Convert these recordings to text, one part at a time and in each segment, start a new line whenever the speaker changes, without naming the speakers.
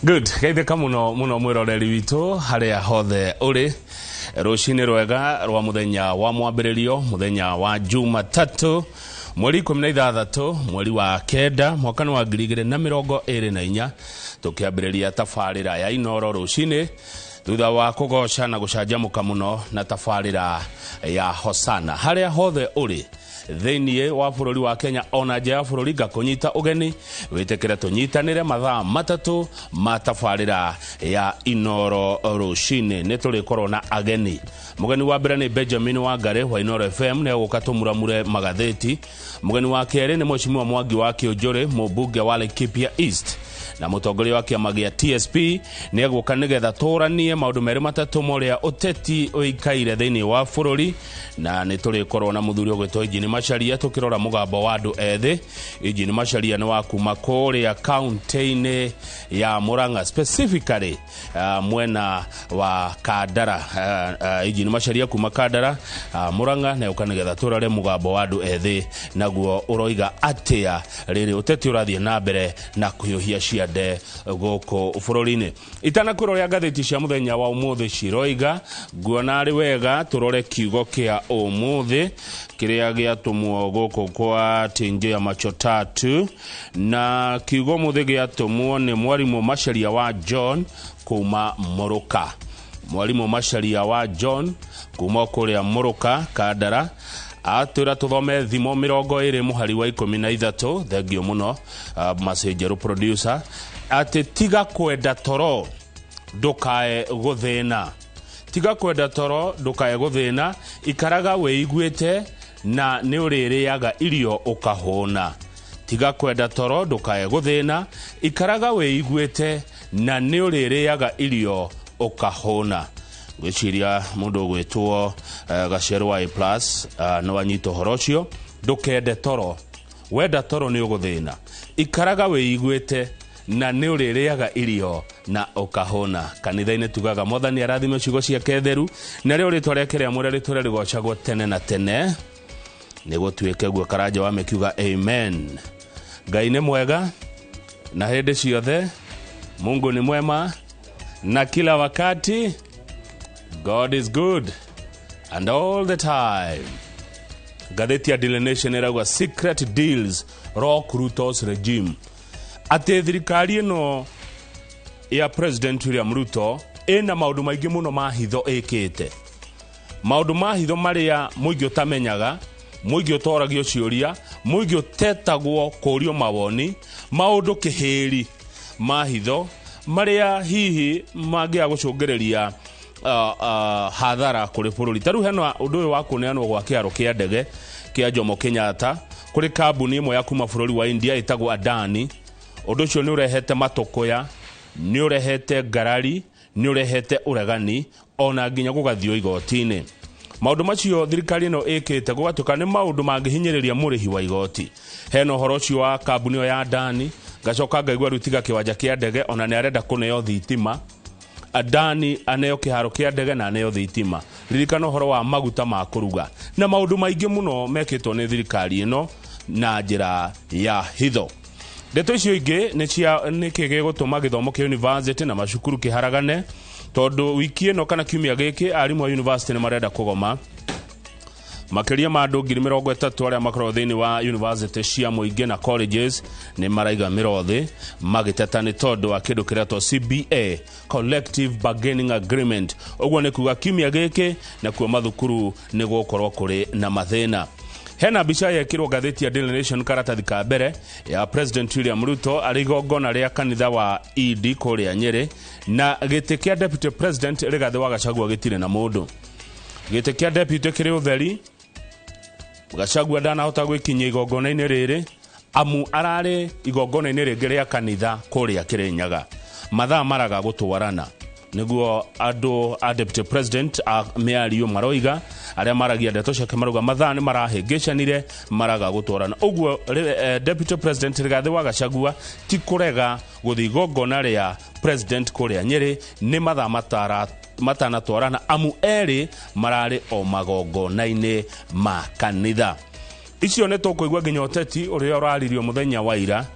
Good. Geithĩka mũno mũno mwĩroreri witũ harĩa hothe ũrĩ, rũcinĩ rwega rwa mũthenya wa mwambĩrĩrio, mũthenya wa Jumatatũ, mweri 16, mweri wa 9, mwaka nĩ wa 2024, tũkĩambĩrĩria tabarĩra ya Inoro rũcinĩ thutha wa kũgoca na gũcanjamũka mũno na tabarĩra ya Hosana. Harĩa hothe ũrĩ thĩinĩ wa bũrũri wa Kenya ona nja ya bũrũri, ngakũnyita ũgeni wĩtĩkĩre tũnyitanĩre mathaa 3 ma tabarĩra ya Inoro rũcinĩ. Nĩ tũrĩkorwo na ageni. Mũgeni wa mbere nĩ Benjamin Wangari wa Inoro FM, nĩ egũka tũmuramure magathĩti. Mũgeni wa kerĩ nĩ Mheshimiwa Mwangi wa Kĩũnjũrĩ, mũmbunge wa Laikipia East na mũtongoria wa kĩama gĩa TSP, nĩ egũka nĩgetha tũranie maũndũ merĩ matatũ morĩa ũteti ũikaire thĩinĩ wa bũrũri. Na nĩ tũrĩkorwo na mũthuri ũgwĩtwo Injini Macharia, tũkĩrora mũgambo wa andũ ethĩ. Injini Macharia nĩ wa kuma kũrĩa kaunti-inĩ ya Murang'a, specifically mwena wa Kandara. Injini Macharia kuma Kandara, Murang'a, na ũka nĩgetha tũrore mũgambo wa andũ ethĩ naguo ũroiga atĩa rĩrĩ ũteti ũrathiĩ na mbere na kũhiũhia ciande gũkũ bũrũri-inĩ. Itanakwĩra ũrĩa ngathĩti cia mũthenya wa ũmũthĩ ciroiga, nguona arĩ wega tũrore kiugo kĩa ũmũthĩ kĩrĩa gĩatũmwo gũkũ kwa Tinjo ya Macho Tatu. Na kiugo ũmũthĩ gĩatũmwo nĩ mwarimũ Macharia wa John kuma Mũrũka. Mwarimũ Macharia wa John kuma kũrĩa Mũrũka Kandara atwĩra tũthome Thimo 20 mũhari wa 13. Thengio mũno, Macenjeru producer, atĩ tiga kwenda toro ndũkae gũthĩna. Tiga kwenda toro ndũkae gũthĩna, ikaraga wĩiguĩte na nĩ ũrĩrĩaga irio ũkahũna. Tiga kwenda toro ndũkae gũthĩna, ikaraga wĩiguĩte na nĩ ũrĩrĩaga irio ũkahũna. Ngwĩciria mũndũ ũgwĩtwo Gacerũ wa A plus nĩ wanyita ũhoro ũcio. Ndũkende toro, wenda toro nĩ ũgũthĩna, ikaraga wĩiguĩte na nĩ ũrĩrĩaga irio na ũkahũna. Kanitha-inĩ tugaga Mwathani arathime ciugo ciake theru, na rĩo rĩtwa rĩake rĩamũre rĩtũre rĩgocagwo tene na tene. Nĩ gũtuĩke guo. Karanja wa mĩkiuga amen. Ngai nĩ mwega na hĩndĩ ciothe. Mungu ni mwema na kila wakati. God is good and all the time. Ngathĩti ya Daily Nation ĩrauga secret deals rock Ruto's regime, atĩ thirikari ĩno ya President William Ruto ĩna maũndũ maingĩ mũno ma hitho ĩkĩte, maũndũ ma hitho marĩa mũingĩ ũtamenyaga, mũingĩ ũtoragio ciũria, mũingĩ ũtetagwo kũrio mawoni, maũndũ kĩhĩri ma hitho marĩa hihi mangĩaga gũcũngĩrĩria hathara kũrĩ bũrũri. Ta rĩu hena ũndũ ũyũ wa kũneanwo gwa kĩharo kĩa ndege kĩa Jomo Kenyatta kũrĩ kambuni ĩmwe ya kuma bũrũri wa India ĩtagwo Adani. Ũndũ ũcio nĩ ũrehete matũkũya, nĩ ũrehete ngarari, nĩ ũrehete ũregani, ona nginya gũgathio igoti-inĩ. Maũndũ macio thirikari ĩno ĩkĩte gũgatuĩka nĩ maũndũ mangĩhinyĩrĩria mũrĩhi wa igoti. Hena ũhoro ũcio wa kambuni ĩyo ya Adani, ngacoka ngaigua rĩu tiga kĩwanja kĩa ndege, ona nĩ arenda kũneo thitima. Adani aneo kĩharo kĩa ndege na aneo thitima. Ririkana ũhoro wa maguta ma kũruga na maũndũ maingĩ mũno mekĩtwo nĩ thirikari ĩno na njĩra ya hitho. Ndeto icio ingĩ nĩ cia nĩkĩ gĩgũtũma gĩthomo kĩa university na macukuru kĩharagane, tondũ wiki ĩno kana kiumia gĩkĩ arimũ a university nĩ marenda kũgoma. Makĩria ma andũ 30,000 arĩa makoragwo thĩinĩ wa university cia mũingĩ na colleges nĩ maraiga mĩro thĩ magĩteta nĩ tondũ wa kĩndũ kĩretwo CBA, Collective Bargaining Agreement. Ũguo nĩ kuga kiumia gĩkĩ nakuo mathukuru nĩ gũkorwo kũrĩ na mathĩna. Hena mbica yekĩrwo ngathĩti ya Daily Nation karatathi ka mbere ya President William Ruto arĩ igongona rĩa kanitha wa ED kũrĩa Nyĩrĩ, na gĩtĩ kĩa Deputy President Rigathĩ wa Gachagua gĩtirĩ na mũndũ. Gĩtĩ kĩa deputy kĩrĩ ũtheri. Gachagua ndanahota gwĩkinyia igongona-inĩ rĩrĩ amu ararĩ igongona-inĩ rĩngĩ rĩa kanitha kũrĩa Kĩrĩnyaga. Mathaa maraga gũtwarana nĩguo andũ a deputy president a mĩario maroiga, arĩa maragia ndeto ciake marauga mathaa nĩ marahĩngĩcanire, maraga gũtwarana. Ũguo deputy president Rigathĩ wa Gachagua ti kũrega gũthiĩ igongona rĩa president kũrĩa Nyĩrĩ, nĩ mathaa matanatwarana amu erĩ mararĩ o magongona-inĩ ma kanitha. Icio nĩ tũkũigua nginya ũteti ũrĩa ũraririo mũthenya wa ira.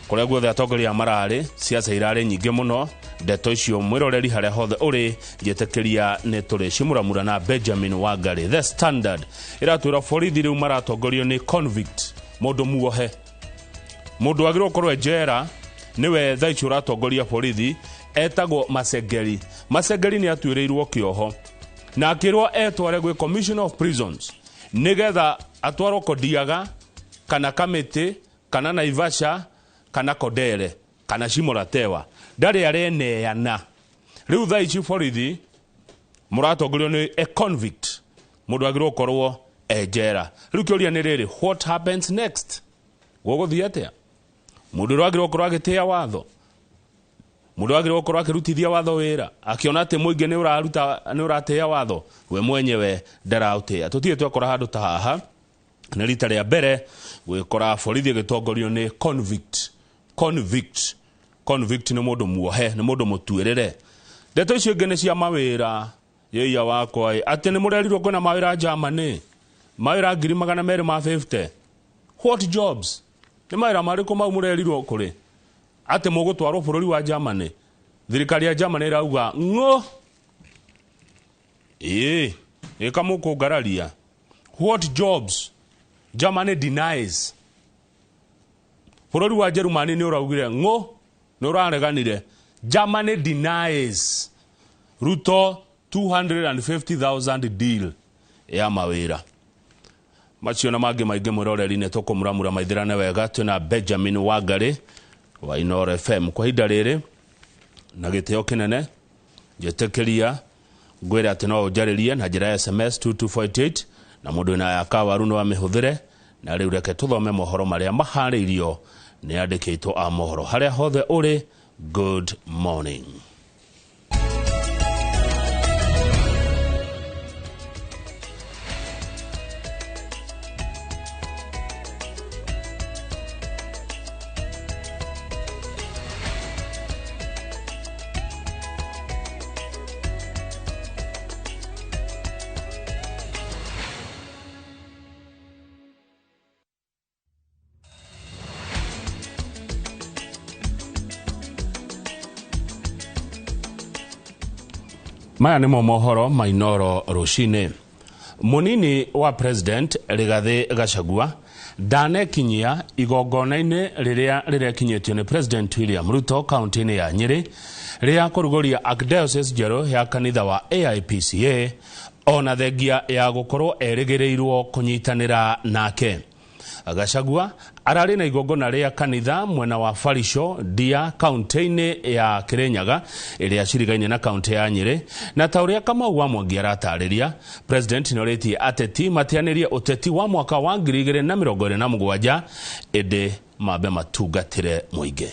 Kũrĩa guothe atongoria mararĩ, siasa irarĩ nyingĩ mũno. Ndeto icio mwĩroreri harĩa hothe ũrĩ, njĩtĩkĩria nĩ tũrĩ cimuramura na Benjamin Wangari. The Standard ĩratwĩra borithi rĩu maratongorio nĩ convict, mũndũ muohe, mũndũ wagĩrĩirwo gũkorwo e njera nĩwe thaa ici ũratongoria borithi, etagwo Masengeri. Masengeri nĩ atuĩrĩirwo kĩoho na akĩrwo etware gwĩ Commissioner of Prisons nĩgetha atwarwo Kodiaga kana Kamĩtĩ kana Naivasha kana Kondere kana Shimo-la-Tewa. Ndarĩ areneana. Rĩu thaa ici borithi mũratongorio nĩ a convict, mũndũ agĩrĩirwo gũkorwo e njera. Rĩu kĩũria nĩ rĩrĩ, what happens next? Gũgũthiĩ atĩa? Mũndũ ũrĩa wagĩrĩirwo gũkorwo agĩtĩĩa watho, mũndũ wagĩrĩirwo gũkorwo akĩrutithia watho wĩra, akĩona atĩ mũingĩ nĩ ũraruta, nĩ ũratĩĩa watho, we mwenyewe ndaraũtĩĩa. Tũtirĩ twekora handũ ta haha, nĩ rita rĩa mbere gwĩkora borithi ĩgĩtongorio nĩ convict. Convict. Convict nĩ mũndũ muohe, nĩ mũndũ mũtuĩrĩre. Ndeto icio ingĩ nĩ cia mawĩra, yĩia wakwa ĩ, atĩ nĩ mũrerirwo kwĩna mawĩra Germany, mawĩra 250,000. What jobs? Nĩ mawĩra marĩkũ mau mũrerirwo kũrĩ? Atĩ mũgũtwarwo bũrũri wa Germany. Thirikari ya Germany ĩrauga ng'ũ. Ĩĩ, ĩka mũkũngararia. What jobs? Germany denies. Bũrũri wa Jerumani nĩ ũraugire ng'ũ, nĩ ũrareganire. Germany denies Ruto 250,000 deal ya mawĩra. Macio na mangĩ maingĩ mwĩroreri nĩ tũkũmuramura maithĩrane wega. Twĩna Benjamin Wangari wa Inooro FM. Kwa ihinda rĩrĩ na gĩtĩo kĩnene njĩtĩkĩria ngwĩre atĩ no ũnjarĩrie na njĩra ya SMS 22488 na mũndũ wĩna ya kawaru no amĩhũthĩre. Na rĩu reke tũthome mohoro marĩa maharĩirio nĩ andĩkĩtwo a mohoro harĩa hothe ũrĩ. Good morning. Maya nĩmo mohoro ma Inooro rũcinĩ. Mũnini wa President Rigathĩ Gachagua ndanekinyia igongona-inĩ rĩrĩa rĩrekinyĩtio nĩ President William Ruto kaunti-inĩ ya Nyĩrĩ rĩa kũrugũria Archdiocese njerũ ya kanitha wa AIPCA, ona thengia ya gũkorwo erĩgĩrĩirwo kũnyitanĩra nake. Gachagua ararĩ na igongona rĩa kanitha mwena wa Barisho Ndia kaunti-inĩ ya Kirinyaga ĩrĩa cirigainie na kaunti ya Nyĩrĩ, na ta ũrĩa Kamau wa Mwangi aratarĩria, President nĩorĩtie ateti matianĩrie ũteti wa mwaka wa 2027 ĩndĩ mambe matungatĩre mũingĩ.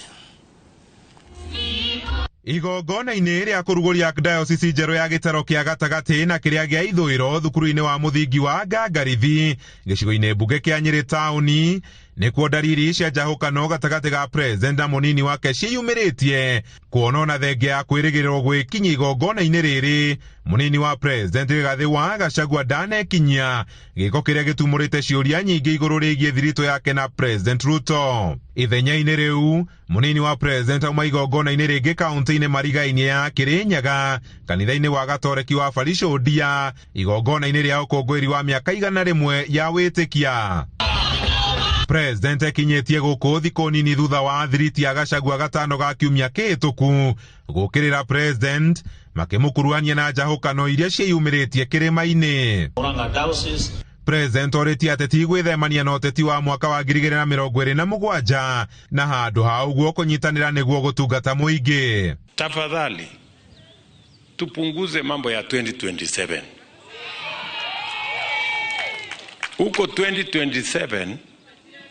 Igongona-inĩ rĩa kũrugũria Archdiocese njerũ ya gĩtaro kĩa gatagatĩ na kĩrĩa gĩa ithũĩro thukuru-inĩ wa mũthingi wa Ngangarithi gĩcigo-inĩ mbunge kĩa Nyĩrĩ taũni, nĩkuo ndariri cia njahũkano gatagatĩ ga President na mũnini wake ciĩyumĩrĩtie. Kuona ona thengia ya kwĩrĩgĩrĩrwo gwĩkinyia igongona-inĩ rĩrĩ, mũnini wa President Rigathĩ wa Gachagua ndanekinyia, gĩko kĩrĩa gĩtumũrĩte ciũria nyingĩ igũrũ rĩgiĩ thiritũ yake na President Ruto. Ithenya-inĩ rĩu, mũnini wa President auma igongona-inĩ rĩngĩ kaunti-inĩ marigaini ya Kirinyaga, kanitha-inĩ wa Gatoreki wa Barisho Ndia, igongona-inĩ rĩa ũkũngũĩri wa mĩaka 100 ya wĩtĩkia. President ekinyĩtie gũkũ thikũ nini thutha wa thiriti ya Gachagua gatano ga kiumia kĩhĩtũku gũkĩrĩra President makĩmũkuruhania na njahũkano iria ciĩyumĩrĩtie kĩrĩma-inĩ. President orĩtie ateti gwĩthemania na ũteti wa mwaka wa 2027 na handũ ha ũguo kũnyitanĩra nĩguo gũtungata mũingĩ.
Tafadhali tupunguze mambo ya 2027. Huko 2027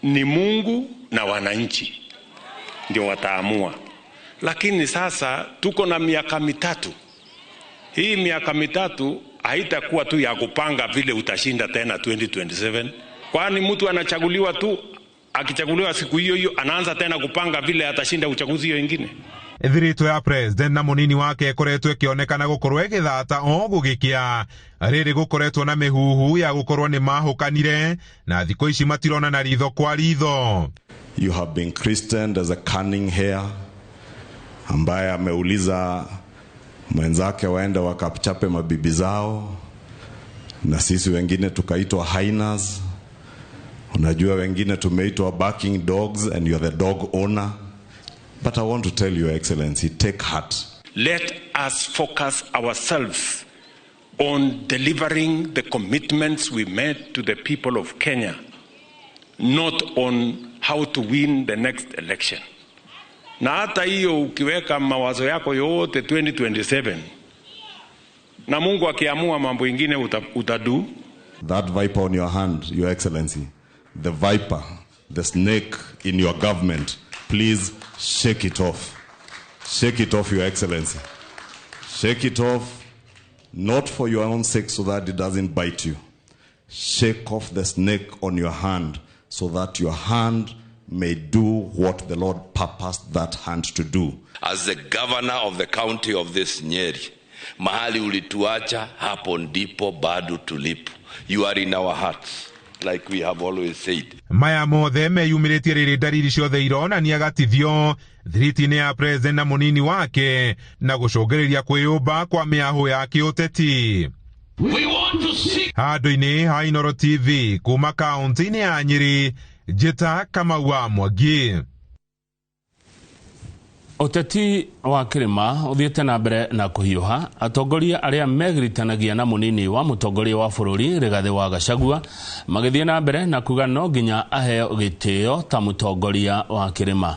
ni Mungu na wananchi ndio wataamua. Lakini sasa tuko na miaka mitatu. Hii miaka mitatu haitakuwa tu ya kupanga vile utashinda tena 2027. Kwani mtu anachaguliwa tu, akichaguliwa siku hiyo hiyo anaanza tena kupanga vile atashinda uchaguzi hiyo ingine.
Thiritũ ya President na mũnini wake ĩkoretwo ĩkĩonekana gũkorwo ĩgĩthata o gũgĩkĩa. Rĩrĩ gũkoretwo na mĩhuhu ya gũkorwo nĩ mahũkanire na thikũ ici matironana ritho kwa ritho.
You have been christened as a cunning hare ambaye ameuliza mwenzake waende wakachape mabibi zao, na sisi wengine tukaitwa hyenas. Unajua wengine tumeitwa barking dogs and you are the dog owner. But I want to tell you, Excellency, take heart.
Let us focus ourselves on delivering the commitments we made to the people of Kenya, not on how to win the next election. Na hata hiyo ukiweka mawazo yako yote 2027 na Mungu akiamua mambo ingine utadu.
That viper on your hand, Your Excellency, the viper, the snake in your government, please shake it off. Shake it off, Your Excellency. Shake it off, not for your own sake so that it doesn't bite you. Shake off the snake on your hand so that your hand may do what the Lord purposed that hand to do.
As the governor of the county of this Nyeri, mahali ulituacha hapo ndipo bado tulipo. You are in our hearts, like we have always said.
Maya mothe meyumĩrĩtie rĩrĩ ndariri ciothe ironania gatithio thiriti-inĩ ya president na mũnini wake na gũcũngĩrĩria kwĩyũmba kwa mĩahũ ya kĩũteti. Handũ-inĩ ha Inooro TV kuma kaunti-inĩ ya Nyĩrĩ, Njĩta Kamau wa Mwangi.
Ũteti wa kĩrĩma ũthiĩte na mbere na kũhiũha. Atongoria arĩa megiritanagia na mũnini wa mũtongoria wa bũrũri Rigathĩ wa Gachagua magĩthiĩ na mbere na kuga no nginya aheo gĩtĩo ta mũtongoria wa kĩrĩma.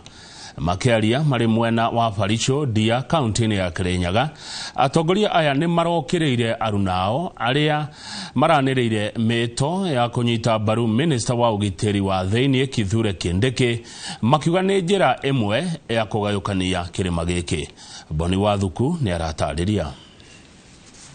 Makĩaria marĩ mwena wa Baricho Ndia kaunti-inĩ ya Kirinyaga, atongoria aya nĩ marokĩrĩire arunao arĩa maranĩrĩire mĩto ya kũnyita mbaru minista wa ũgitĩri wa thĩinĩ Kithure Kindiki, makiuga nĩ njĩra ĩmwe ya kũgayũkania kĩrĩma gĩkĩ. Boni Wathuku nĩ aratarĩria.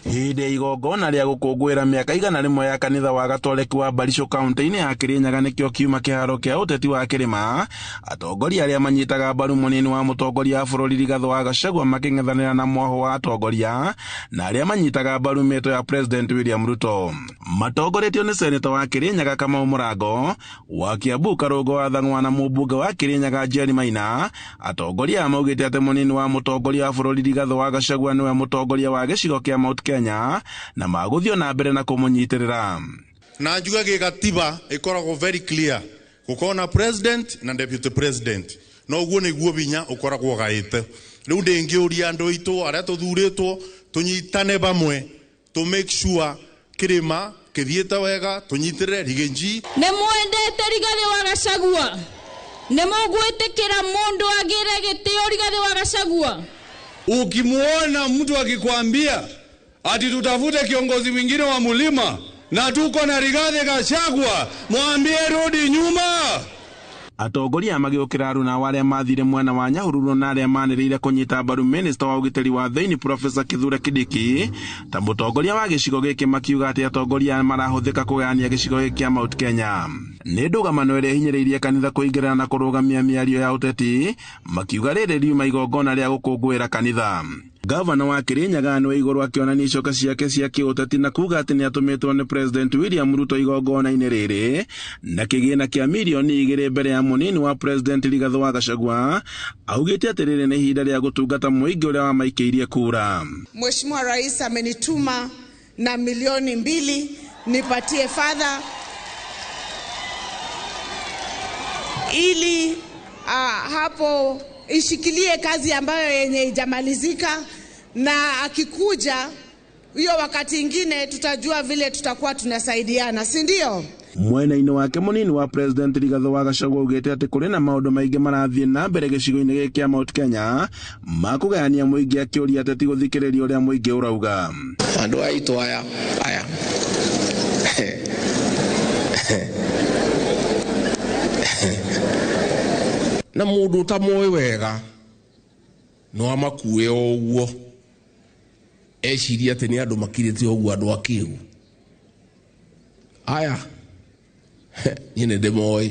Hĩndĩ ya igongona rĩa gũkũngũĩra mĩaka 100 ya kanitha wa Gatoreki wa Baricho kaunti-inĩ ya Kirinyaga nĩkĩo kiuma kĩharo kĩa ũteti wa kĩrĩma, atongoria arĩa manyitaga mbaru mũnini wa mũtongoria wa bũrũri Rigathĩ wa Gachagua makĩng'ethanĩra na mwaho wa atongoria na arĩa manyitaga mbaru mĩto ya President William Ruto. Matongoretio nĩ seneta wa Kirinyaga Kamau Mũrango, wa Kiambu Karũngo wa Thang'wa na mũmbunge wa Kirinyaga Jerry Maina, atongoria aya maugĩte atĩ mũnini wa mũtongoria wa bũrũri Rigathĩ wa Gachagua nĩwe mũtongoria wa gĩcigo kĩa Mount Kenya na magũthio na mbere na kũmũnyitĩrĩra.
Na njuge gĩgatiba ĩkoragwo very clear, gũkorwo na president na deputy president, no ũguo nĩguo binya ũkoragwo gaĩte. Rĩu ndĩngĩũria andũ aitũ arĩa tũthurĩtwo tũnyitane bamwe to make sure kĩrĩma kĩthiĩte wega, tũnyitĩrĩre Rigathi.
Nĩ mwendete Rigathĩ wa Gachagua? Nĩ mũgwĩtĩkĩra mũndũ agĩre gĩtĩo Rigathĩ wa Gachagua?
Ukimuona mtu akikwambia ati tutafute kiongozi mwingine wa mulima na tuko na Rigathi Gachagua, mwambie rudi nyuma.
Atongoria magĩũkĩra aruna arĩa mathire mwena wa Nyahururu na arĩa manĩrĩire kũnyita mbaru minista wa ũgitĩri wa thĩinĩ Profesa Kithure Kindiki ta mũtongoria wa gĩcigo gĩkĩ, makiuga atĩ atongoria marahũthĩka kũgayania gĩcigo gĩkĩ kĩa Mount Kenya. Nĩ ndũgamano ĩrĩa ĩhinyĩrĩirie kanitha kũingĩrĩra na kũrũgamia mĩario ya ũteti, makiuga rĩrĩ riuma igongona rĩa gũkũngũĩra kanitha. Gavana wa Kirinyaga nĩwe igũrũ akĩonania icoka ciake cia kĩũteti na kuga atĩ nĩatũmĩtwo nĩ President William Ruto igongona-inĩ rĩrĩ na kĩgĩna kĩa mirioni 2 mbere ya mũnini wa President Rigathĩ wa Gachagua, augĩte atĩ rĩrĩ nĩ ihinda rĩa gũtungata mũingĩ ũrĩa wamaikĩirie kura.
Mheshimiwa Rais amenituma na milioni 2 nipatie father ili hapo ishikilie kazi ambayo yenye ijamalizika, na akikuja hiyo wakati ingine tutajua vile tutakuwa tunasaidiana, si ndio?
Mwena-inĩ wake mũnini wa President Rigathĩ wa Gachagua augĩte atĩ kũrĩ na maũndũ maingĩ marathiĩ na mbere gĩcigo-inĩ gĩkĩ kĩa Mount Kenya makũgayania mũingĩ, akĩũria ateti gũthikĩrĩria ũrĩa mũingĩ ũrauga.
Andũ aitũ aya na mũndũ ũtamoĩ wega no amakue o ũguo, eciria atĩ nĩ andũ makirĩte ũguo, andũ akĩgu aya. Niĩ nĩ ndĩmoĩ,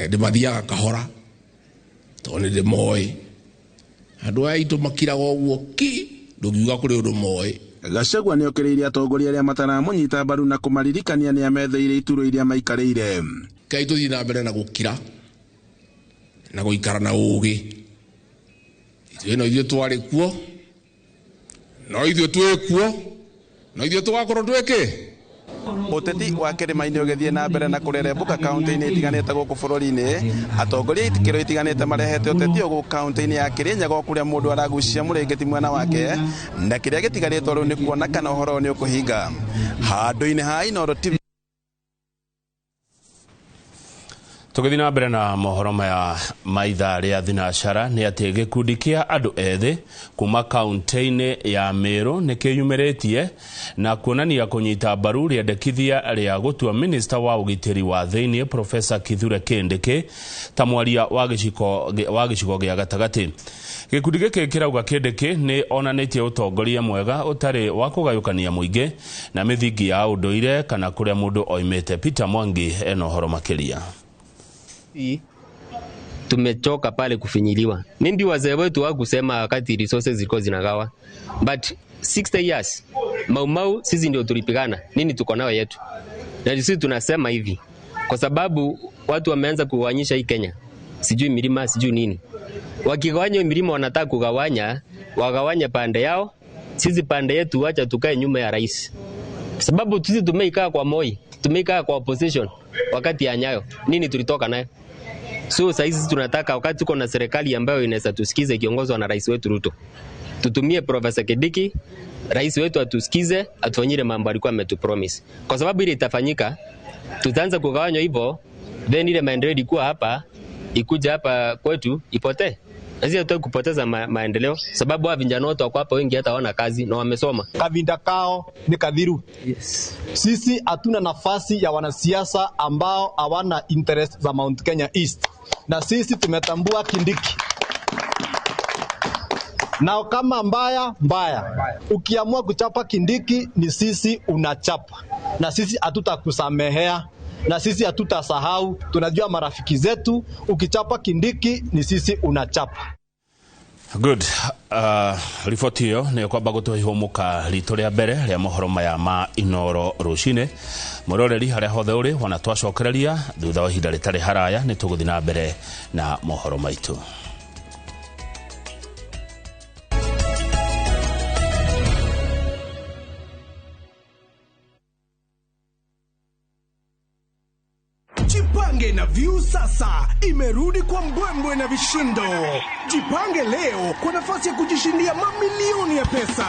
ndĩmathiaga kahora tondũ nĩ ndĩmoĩ. Andũ aya aitũ makiraga ũguo ki, ndũngiuga kũrĩ ũndũ moĩ.
Gachagua nĩokĩrĩirie atongoria arĩa mataramũnyita mbaru na kũmaririkania nĩ ametheire iturwa iria maikarĩire.
Kai tũthiĩ na mbere na gũkira Na gũikara na ũgĩ. Ithuĩ no ithuĩ twarĩ kuo, no ithuĩ twĩ kuo, no ithuĩ tũgakorwo twĩ kĩ.
Ũteti wa kĩrĩma-inĩ ũgĩthiĩ na mbere na kũrerembũka kaunti-inĩ itiganĩte gũkũ bũrũri-inĩ. Atongoria itikĩro itiganĩte marehete ũteti ũyũ gũkũ kaunti-inĩ ya Kĩrĩnyaga o kũrĩa mũndũ aragucia mũrĩngĩti mwena wake, na kĩrĩa gĩtigarĩtwo rĩu nĩ kuona kana ũhoro ũyũ nĩ ũkũhinga. Handũ-inĩ ha Inooro TV.
Tũgĩthiĩ na mbere na mohoro maya ma ithaa rĩa thinacara nĩ atĩ gĩkundi kĩa andũ ethĩ kuma kaunti-inĩ ya Meru nĩ kĩyumĩrĩtie na kuonania kũnyita mbaru rĩendekithia rĩa gũtua minista wa ũgitĩri wa thĩinĩ Profesa Kithure Kindiki ta mwaria wa gĩcigo gĩa gatagatĩ. Gĩkundi gĩkĩ kĩrauga Kindiki nĩ onanĩtie ũtongoria mwega ũtarĩ wa kũgayũkania mũingĩ na mĩthingi ya ũndũire kana kũrĩa mũndũ oimĩte. Peter Mwangi ena ũhoro makĩria.
Tumechoka pale kufinyiliwa. Maybe wazee wetu hawakusema wakati resources zilikuwa zinagawa. But 60 years Mau Mau sisi ndio tulipigana. Nini tuko nayo yetu? Na sisi tunasema hivi kwa sababu watu wameanza kugawanyisha hii Kenya. Sijui milima, sijui nini. Wakigawanya milima wanataka kugawanya, wagawanya pande yao, sisi pande yetu wacha tukae nyuma ya rais. Sababu sisi tumeikaa kwa Moi, tumeikaa kwa opposition wakati ya Nyayo. Nini tulitoka nayo? So saizi tunataka wakati tuko na serikali ambayo inaweza tusikize ikiongozwa na rais wetu Ruto. Tutumie Profesa Kindiki, rais wetu atusikize, atufanyire mambo alikuwa ametupromise. Kwa sababu ile itafanyika, tutaanza kugawanywa hivyo, then ile maendeleo ilikuwa hapa, ikuja hapa kwetu ipotee. Na sisi hatutaki kupoteza maendeleo sababu hawa vijana wote wako hapa wengi hata hawana kazi na wamesoma.
Kavinda kao ni kadhiru. Yes. Sisi hatuna nafasi ya wanasiasa ambao hawana interest za Mount Kenya East. Na sisi tumetambua Kindiki. Na kama mbaya mbaya, ukiamua kuchapa Kindiki ni sisi unachapa. Na sisi hatutakusamehea. Na sisi hatutasahau, tunajua marafiki zetu, ukichapa Kindiki ni sisi unachapa.
Good. Riboti ĩyo nĩyo kwamba gũtũhũmũka rito rĩa mbere rĩa mohoro maya ma Inooro rũcinĩ. Mũroreri harĩa hothe ũrĩ wana twacokereria thutha wa ihinda rĩtarĩ haraya nĩ tũgũthiĩ na mbere na mohoro maitũ.
Jipange na View sasa imerudi kwa mbwembwe na vishindo. Jipange leo kwa nafasi ya kujishindia mamilioni ya pesa.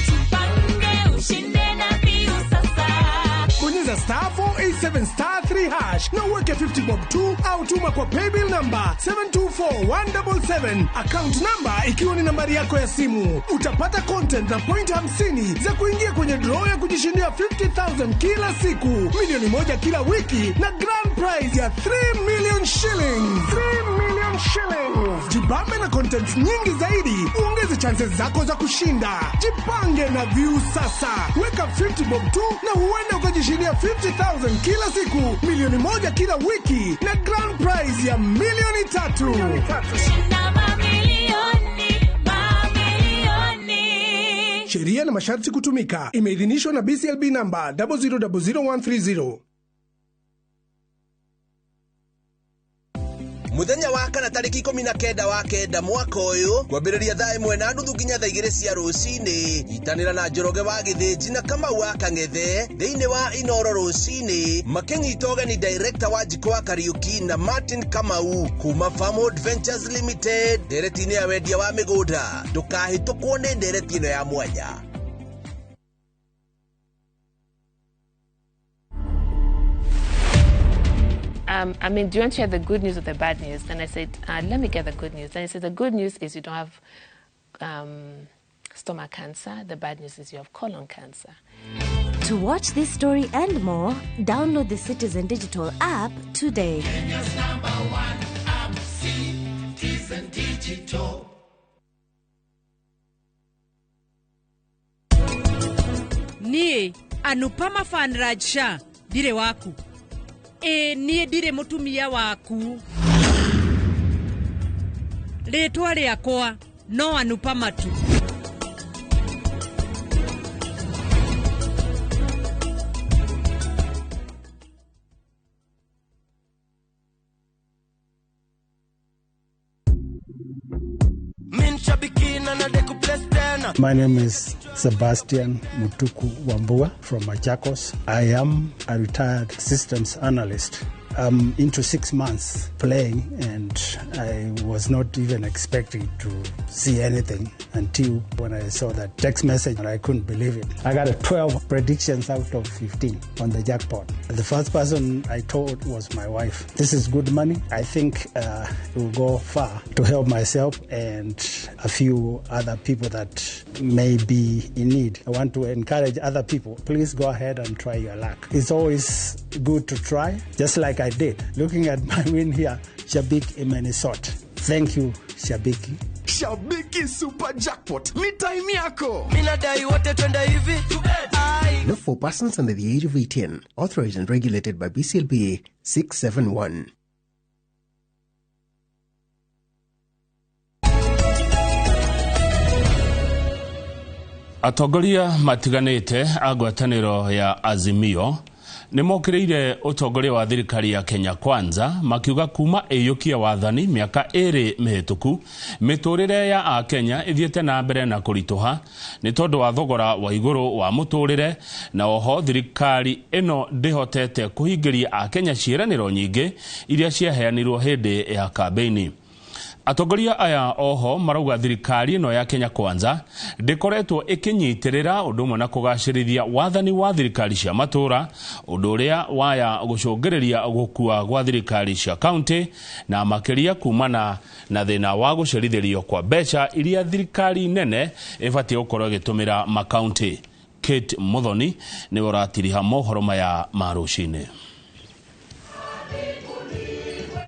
Jipange ushinde na View sasa.
Bonyeza star 487 star 3 hash na uweke 50 bob 2 au tuma kwa paybill number 724177, account number ikiwa ni nambari yako ya simu. Utapata content na point 50 za kuingia kwenye draw ya kujishindia 50,000 kila siku, milioni 1 kila wiki na grand prize ya 3 million shillings. 3 million shillings. Jibambe na content nyingi zaidi, uongeze chances zako za kushinda. Jipange na View sasa. Weka 50 bob 2 na huenda ukajishindia 50,000 kila siku, milioni 1 kila wiki na grand prize ya milioni 3.
Shinda mamilioni, mamilioni.
Sheria na masharti kutumika. Imeidhinishwa na BCLB number 0000130.
Muthenya wa kana tariki 19 wa kenda mwaka uyu kwambiriria thaa 1:30 nginya thaa 2 cia rucini nyitanira na Njoroge wa Githinji na Kamau wa Kang'ethe thiini wa Inooro rucini makinyita ũgeni director wa Njiko wa Kariuki na Martin Kamau kuma Farmwood Ventures Limited ndereti-inĩ ya wendia wa mĩgũnda. Ndũkahĩtũkwo nĩ ndereti ĩno ya mwanya.
I mean, do you want to hear the good news or the bad news? And I said, let me get the good news. And he said, the good news is you don't have stomach cancer. The bad news is you have colon cancer.
To watch this story and more, download the Citizen Digital app today.
Kenya's #1 app, Citizen Digital.
Niĩ Anupama Fanraj Shah ndirĩ waku. Ĩ niĩ ndirĩ mũtumia waku. Rĩtwa rĩakwa no Anupama tu.
Mi mshabiki na nadai kuplace tena.
My name is Sebastian Mutuku Wambua from Machakos. I am a retired systems analyst. I'm into 6 months playing, and I was not even expecting to see anything until when I saw that text message, and I couldn't believe it. I got a 12 predictions out of 15 on the jackpot. The first person I told was my wife. This is good money. I think it will go far to help myself and a few other people that may be in need. I want to encourage other people. Please go ahead and try your luck. It's always good to try, just like I did. Looking at my win here, Shabik Imenisot. Thank you, Shabiki.
Shabiki Super Jackpot ni time yako. Mi nadai wote twende hivi. Ai.
Not for persons under the age of 18. Authorized and regulated by BCLBA 671.
Atongoria matiganĩte a ngwatanĩro ya Azimio nĩ mokĩrĩire ũtongoria wa thirikari ya Kenya Kwanza, makiuga kuma ĩiyũkie wathani mĩaka 2 mĩhĩtũku, mĩtũrĩre ya akenya ĩthiĩte na mbere na kũritũha nĩ tondũ wa thogora wa igũrũ wa mũtũrĩre, na oho thirikari ĩno ndĩhotete kũhingĩria akenya ciĩranĩro nyingĩ iria ciaheanirwo hĩndĩ ya kambĩini. Atongoria aya oho marauga thirikari ĩno ya Kenya Kwanza ndĩkoretwo ĩkĩnyitĩrĩra ũndũ ũmwe na kũgacĩrithia wathani wa thirikari cia matũra, ũndũ ũrĩa waya gũcũngĩrĩria gũkua gwa thirikari cia kaunti, na makĩria kumana na thĩna wa gũcerithĩrio kwa mbeca iria thirikari nene ĩbatiĩ gũkorwo ĩgĩtũmĩra makaunti. Kate Muthoni nĩwe ũratiriha mohoro maya ma rũcinĩ.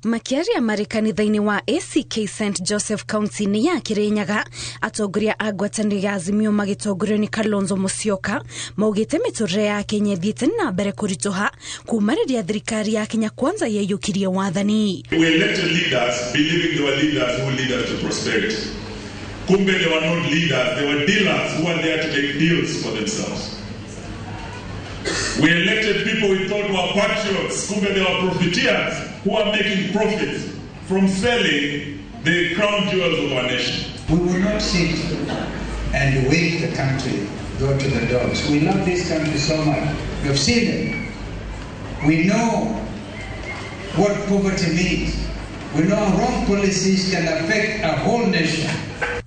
Makĩaria marĩ kanitha-inĩ wa ACK St Joseph kaunti-inĩ ya Kirinyaga, atongoria a ngwatanĩro ya Azimio magĩtongorio nĩ Kalonzo Musyoka maugĩte mĩtũrĩre ya Kenya ĩthiĩte na mbere kũritũha kuma rĩrĩa thirikari ya Kenya Kwanza yeiyũkirie wathani.
We elected leaders believing they were leaders who lead us to prosperity. Kumbe they were not leaders, they were dealers who were there to make deals for themselves. We elected people we thought were patriots, kumbe they were profiteers who are making profits from selling the crown jewels of our nation.
We will not sit and wait the country go to the dogs. We love this country so much. We have seen it. We know what poverty means. We know wrong policies can affect a whole nation.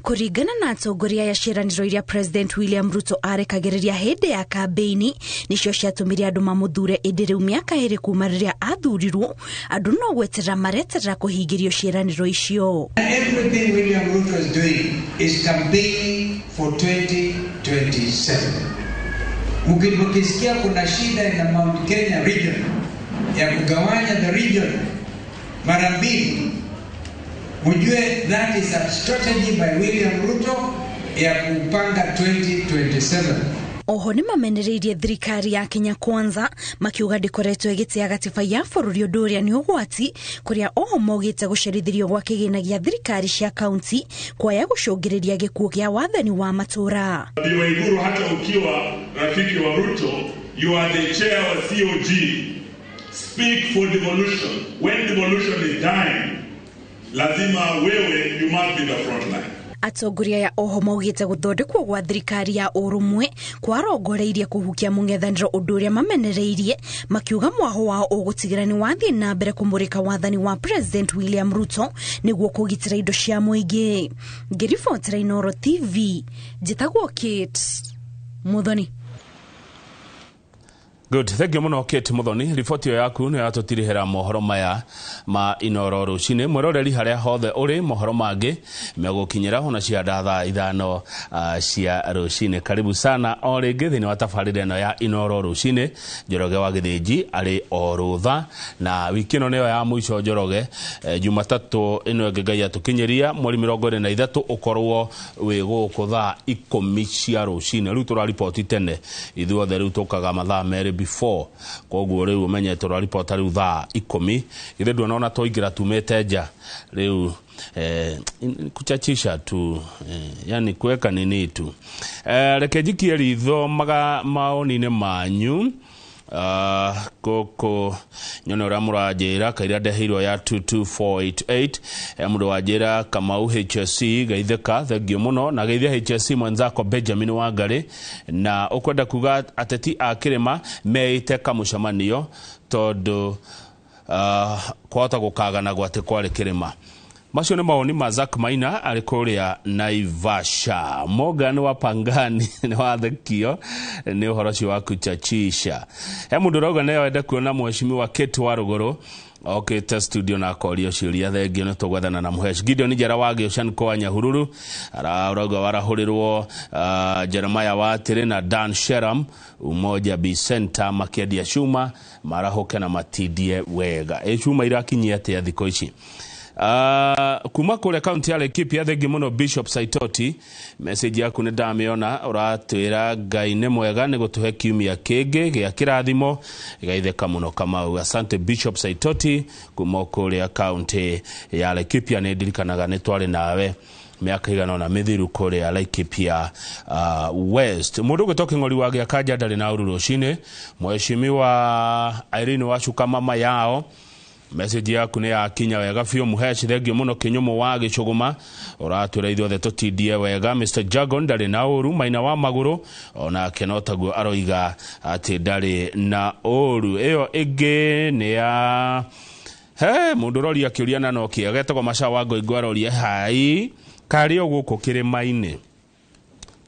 Kũringana na atongoria ya, ciĩranĩro iria President William Ruto arekagĩrĩria hĩndĩ ya kambĩini nĩcio ciatũmire andũ mamũthure, ĩndĩ rĩu mĩaka 2 kuma rĩrĩa athurirwo, andũ no gweterera mareterera kũhingĩrio ciĩranĩro icio.
Everything William Ruto is doing is campaigning for 2027. Mkisikia kuna shida in the Mount Kenya region ya kugawanya the region mara mbili, mujue that is a strategy by William Ruto ya kupanga 2027.
Oho nĩ mamenereirie thirikari ya Kenya Kwanza, makiuga ndĩkoretwo ĩgĩtĩa gatiba ya bũrũri, ũndũ ũrĩa nĩ ũgwati, kũrĩa oho maugĩte gũcerithĩrio gwa kĩgĩna gĩa thirikari cia kaunti kwaya gũcũngĩrĩria gĩkuũ gĩa wathani wa matũra.
Bi Waiguru, hata ukiwa rafiki wa Ruto, you are the chair wa COG. Speak for devolution. When devolution is dying, lazima wewe, you must be the front line.
Atongoria ya oho maugĩte gũthondekwo gwa thirikari ya ũrũmwe kwarongoreirie kũhukia mũng'ethanĩro, ũndũ ũrĩa mamenereirie, makiuga mwaho wao ũgũtigĩra nĩ wathiĩ na mbere kũmũrĩka wathani wa President William Ruto nĩguo kũgitĩra indo cia mũingĩ. Ngĩribotera Inoro TV, njĩtagwo Kate Muthoni.
Good, thank you muno, Kate Muthoni. Riboti ĩyo yaku nĩ yatũtirihĩra mohoro maya ma Inoro rũcinĩ. Mwĩroreri harĩa hothe ũrĩ, mohoro mangĩ megũkinyĩra ona cia thaa 5 cia rũcinĩ. Karibu sana o rĩngĩ thĩinĩ wa tabarĩra ĩno ya Inoro rũcinĩ. Njoroge wa Gĩthĩnji arĩ o rũtha, na wiki ĩno nĩyo ya mũico. Njoroge, Jumatatũ ĩno ĩngĩ Ngai atũkinyĩria, mweri 23, ũkorwo wĩ gũkũ thaa 10 cia rũcinĩ. Rĩu tũrariboti tene ithuothe, rĩu tũkaga mathaa 2 before, koguo rĩu ũmenye tũraribota rĩu thaa 10. Githĩ nduona ona twaingĩra tumĩte nja rĩu, kuchachisha tu, yani kuweka nini tu. Reke njikie ritho maga maoni-inĩ manyu. Gũkũ nyone ũrĩa mũranjĩra kaira ndeheirwo ya 22488 mũndũ wanjĩra Kamau HSC geithĩka, thengio mũno na geithia HSC mwenzako Benjamin Wangari, na ũkwenda kuga ateti a kĩrĩma meite kamũcemanio tondũ kwahota gũkaganagwo atĩ kwarĩ kĩrĩma. Macio nĩ mawoni ma Zack Maina arĩ kũrĩa Naivasha. Morgan wa Pangani nĩ wathekio nĩ ũhoro ũcio wa kuchachisha. He mũndũ ũrauga nĩ wende kuona mheshimiwa Kate wa Rũgũrũ okĩte studio na akorio ciũria, thengio nĩ tũgwethana na Mũhesh. Gideon Njara wa Gĩũcan kwa Nyahururu ũrauga warahũrĩrwo Jeremiah Watĩrĩ na Dan Sheram Umoja B Center makĩendia cuma marahũke na matindie wega. Ĩ cuma irakinyia atĩa thikũ ici? Kuma kũrĩa kaunti ya Laikipia, thengi mũno Bishop Saitoti, message yaku nĩ ndamĩona, ũratwĩra Ngai nĩ mwega nĩ gũtũhe kiumia kĩngĩ gĩa kĩrathimo, geithĩka mũno Kamau. Asante Bishop Saitoti kuma kũrĩa kaunti ya Laikipia, nĩ ndirikanaga nĩ twarĩ nawe mĩaka igana ũna mĩthiru kũrĩa Laikipia West. Mũndũ ũgwĩtwo Kĩng'ori wa Gĩakanja ndarĩ na ũru rũcinĩ. Mheshimiwa Irene Wacuka mama yao, message yaku nĩ yakinya wega biũ. Mũhesh thengio mũno. Kĩnyũmũ wa Gĩcũgũma ũratwĩra ithuothe tũtindie wega. Mr Jagon ndarĩ na ũru. Maina wa Magũrũ onake no taguo aroiga atĩ ndarĩ na ũru. Ĩyo ĩngĩ nĩ ya he mũndũ ũroria kĩũria na no kĩega getagwo Maca wa Ngoingo, aroria hai karĩ o gũkũ kĩrĩma-inĩ,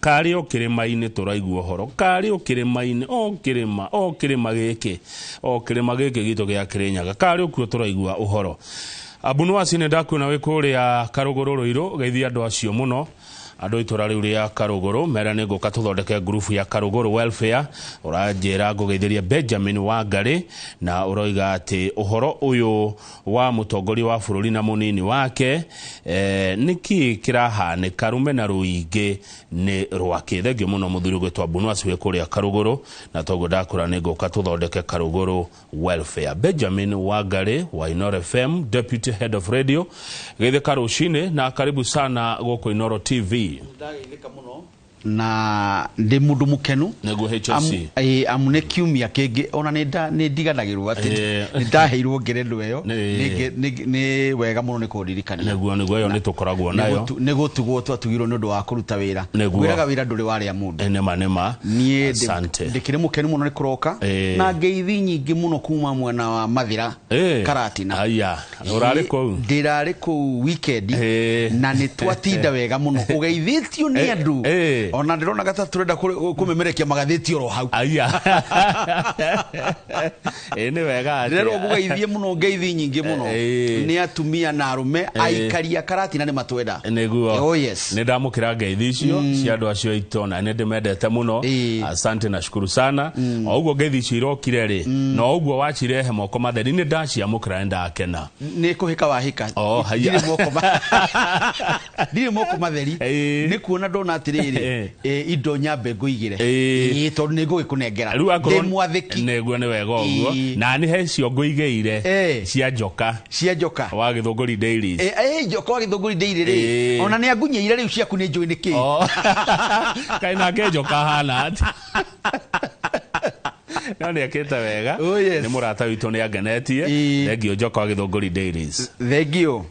karĩ o kĩrĩma-inĩ tũraigua ũhoro, karĩ o kĩrĩma-inĩ, o kĩrĩma, o kĩrĩma gĩkĩ, o kĩrĩma gĩkĩ gitũ gĩa Kĩrĩnyaga, karĩ o kuo tũraigua ũhoro. Abunuasi nĩ ndakuona wĩ kũrĩa Karũgũrũ Rũirũ, geithia andũ acio mũno, andũ itũra rĩu rĩa Karũgũrũ, mera nĩ ngũka tũthondeke ngurubu ya Karũgũrũ Welfare. Ũranjĩra ngũgeithĩria Benjamin Wangari na ũroiga atĩ ũhoro ũyũ wa mũtongoria wa bũrũri na mũnini wake nĩkĩ kĩrahanĩka rũmena rũingĩ nĩ rwakĩ. Thengio mũno mũthuri ũgwĩtwo Abunuasi wĩ kũrĩa Karũgũrũ, na toguo ndakũra nĩ ngũka tũthondeke Karũgũrũ Welfare. Benjamin Wangari wa Inoro FM, Deputy Head of Radio, geithĩka rũcinĩ na karibu sana gũkũ Inoro TV.
Ndageithĩka mũno na ndĩ mũndũ mũkenu.
Nĩguo HSC.
Amu nĩ kiumia kĩngĩ ona nĩ ndiganagĩrwo atĩ nĩ ndaheirwo ngerenwa ĩyo. Nĩ wega mũno nĩ kũndirikania.
Nĩguo ĩyo nĩ tũkoragwo nayo.
Nĩ gũtugwo twatugirwo nĩ ũndũ wa kũruta wĩra. Ngwĩraga wĩra ndũrĩ warĩa mũndũ.
Nĩma.
Niĩ
Asante.
ndĩkĩrĩ mũkenu mũno nĩ kũroka na ngeithi nyingĩ mũno kuma mwena wa Mathira, Karatina.
Aya, ũrarĩ kũu?
Ndĩrarĩ kũu weekend na nĩ twatinda wega mũno ũgeithĩtio nĩ andũ, ona ndĩrona gata tũrenda kũmemerekia magathĩti oro hau.
Aya. Nĩ wega atĩa.
Ndĩrerwo ngũgeithie mũno, ngeithi nyingĩ mũno nĩ atumia na arũme aikaria Karatina nĩ matwenda.
Nĩguo.
Oh yes.
Nĩ ndamũkĩra ngeithi icio cia andũ acio aitũ na nĩ ndĩmendete mũno. Asante na shukuru sana. O ũguo ngeithi icio irokire rĩ, na o ũguo wacirehe moko matheri nĩ ndaciamũkĩra, nĩ ndakena.
Nĩ kũhĩka wahĩka.
Oh, haya.
Ndirĩ moko matheri, nĩ kuona ndona atĩrĩrĩ, indo nyambe ngũigĩre tondũ nĩ ngũgĩkũnengera.
Rĩu akorwo
ndĩ mwathĩki.
Nĩguo, nĩ wega ũguo. Na nĩ he cio ngũigĩire cia njoka.
Cia njoka
wa Gĩthũngũri Dailies.
Njoka wa Gĩthũngũri Daily rĩ, ona nĩ angunyeire rĩu ciaku nĩ njũĩ nĩ kĩ.
Kaĩ nake njoka hana atĩa? No nĩ ekĩte wega.
Oh, yes.
Nĩ mũrata witũ, nĩ angenetie. Thengio njoka wa Gĩthũngũri Dailies.
Thengio.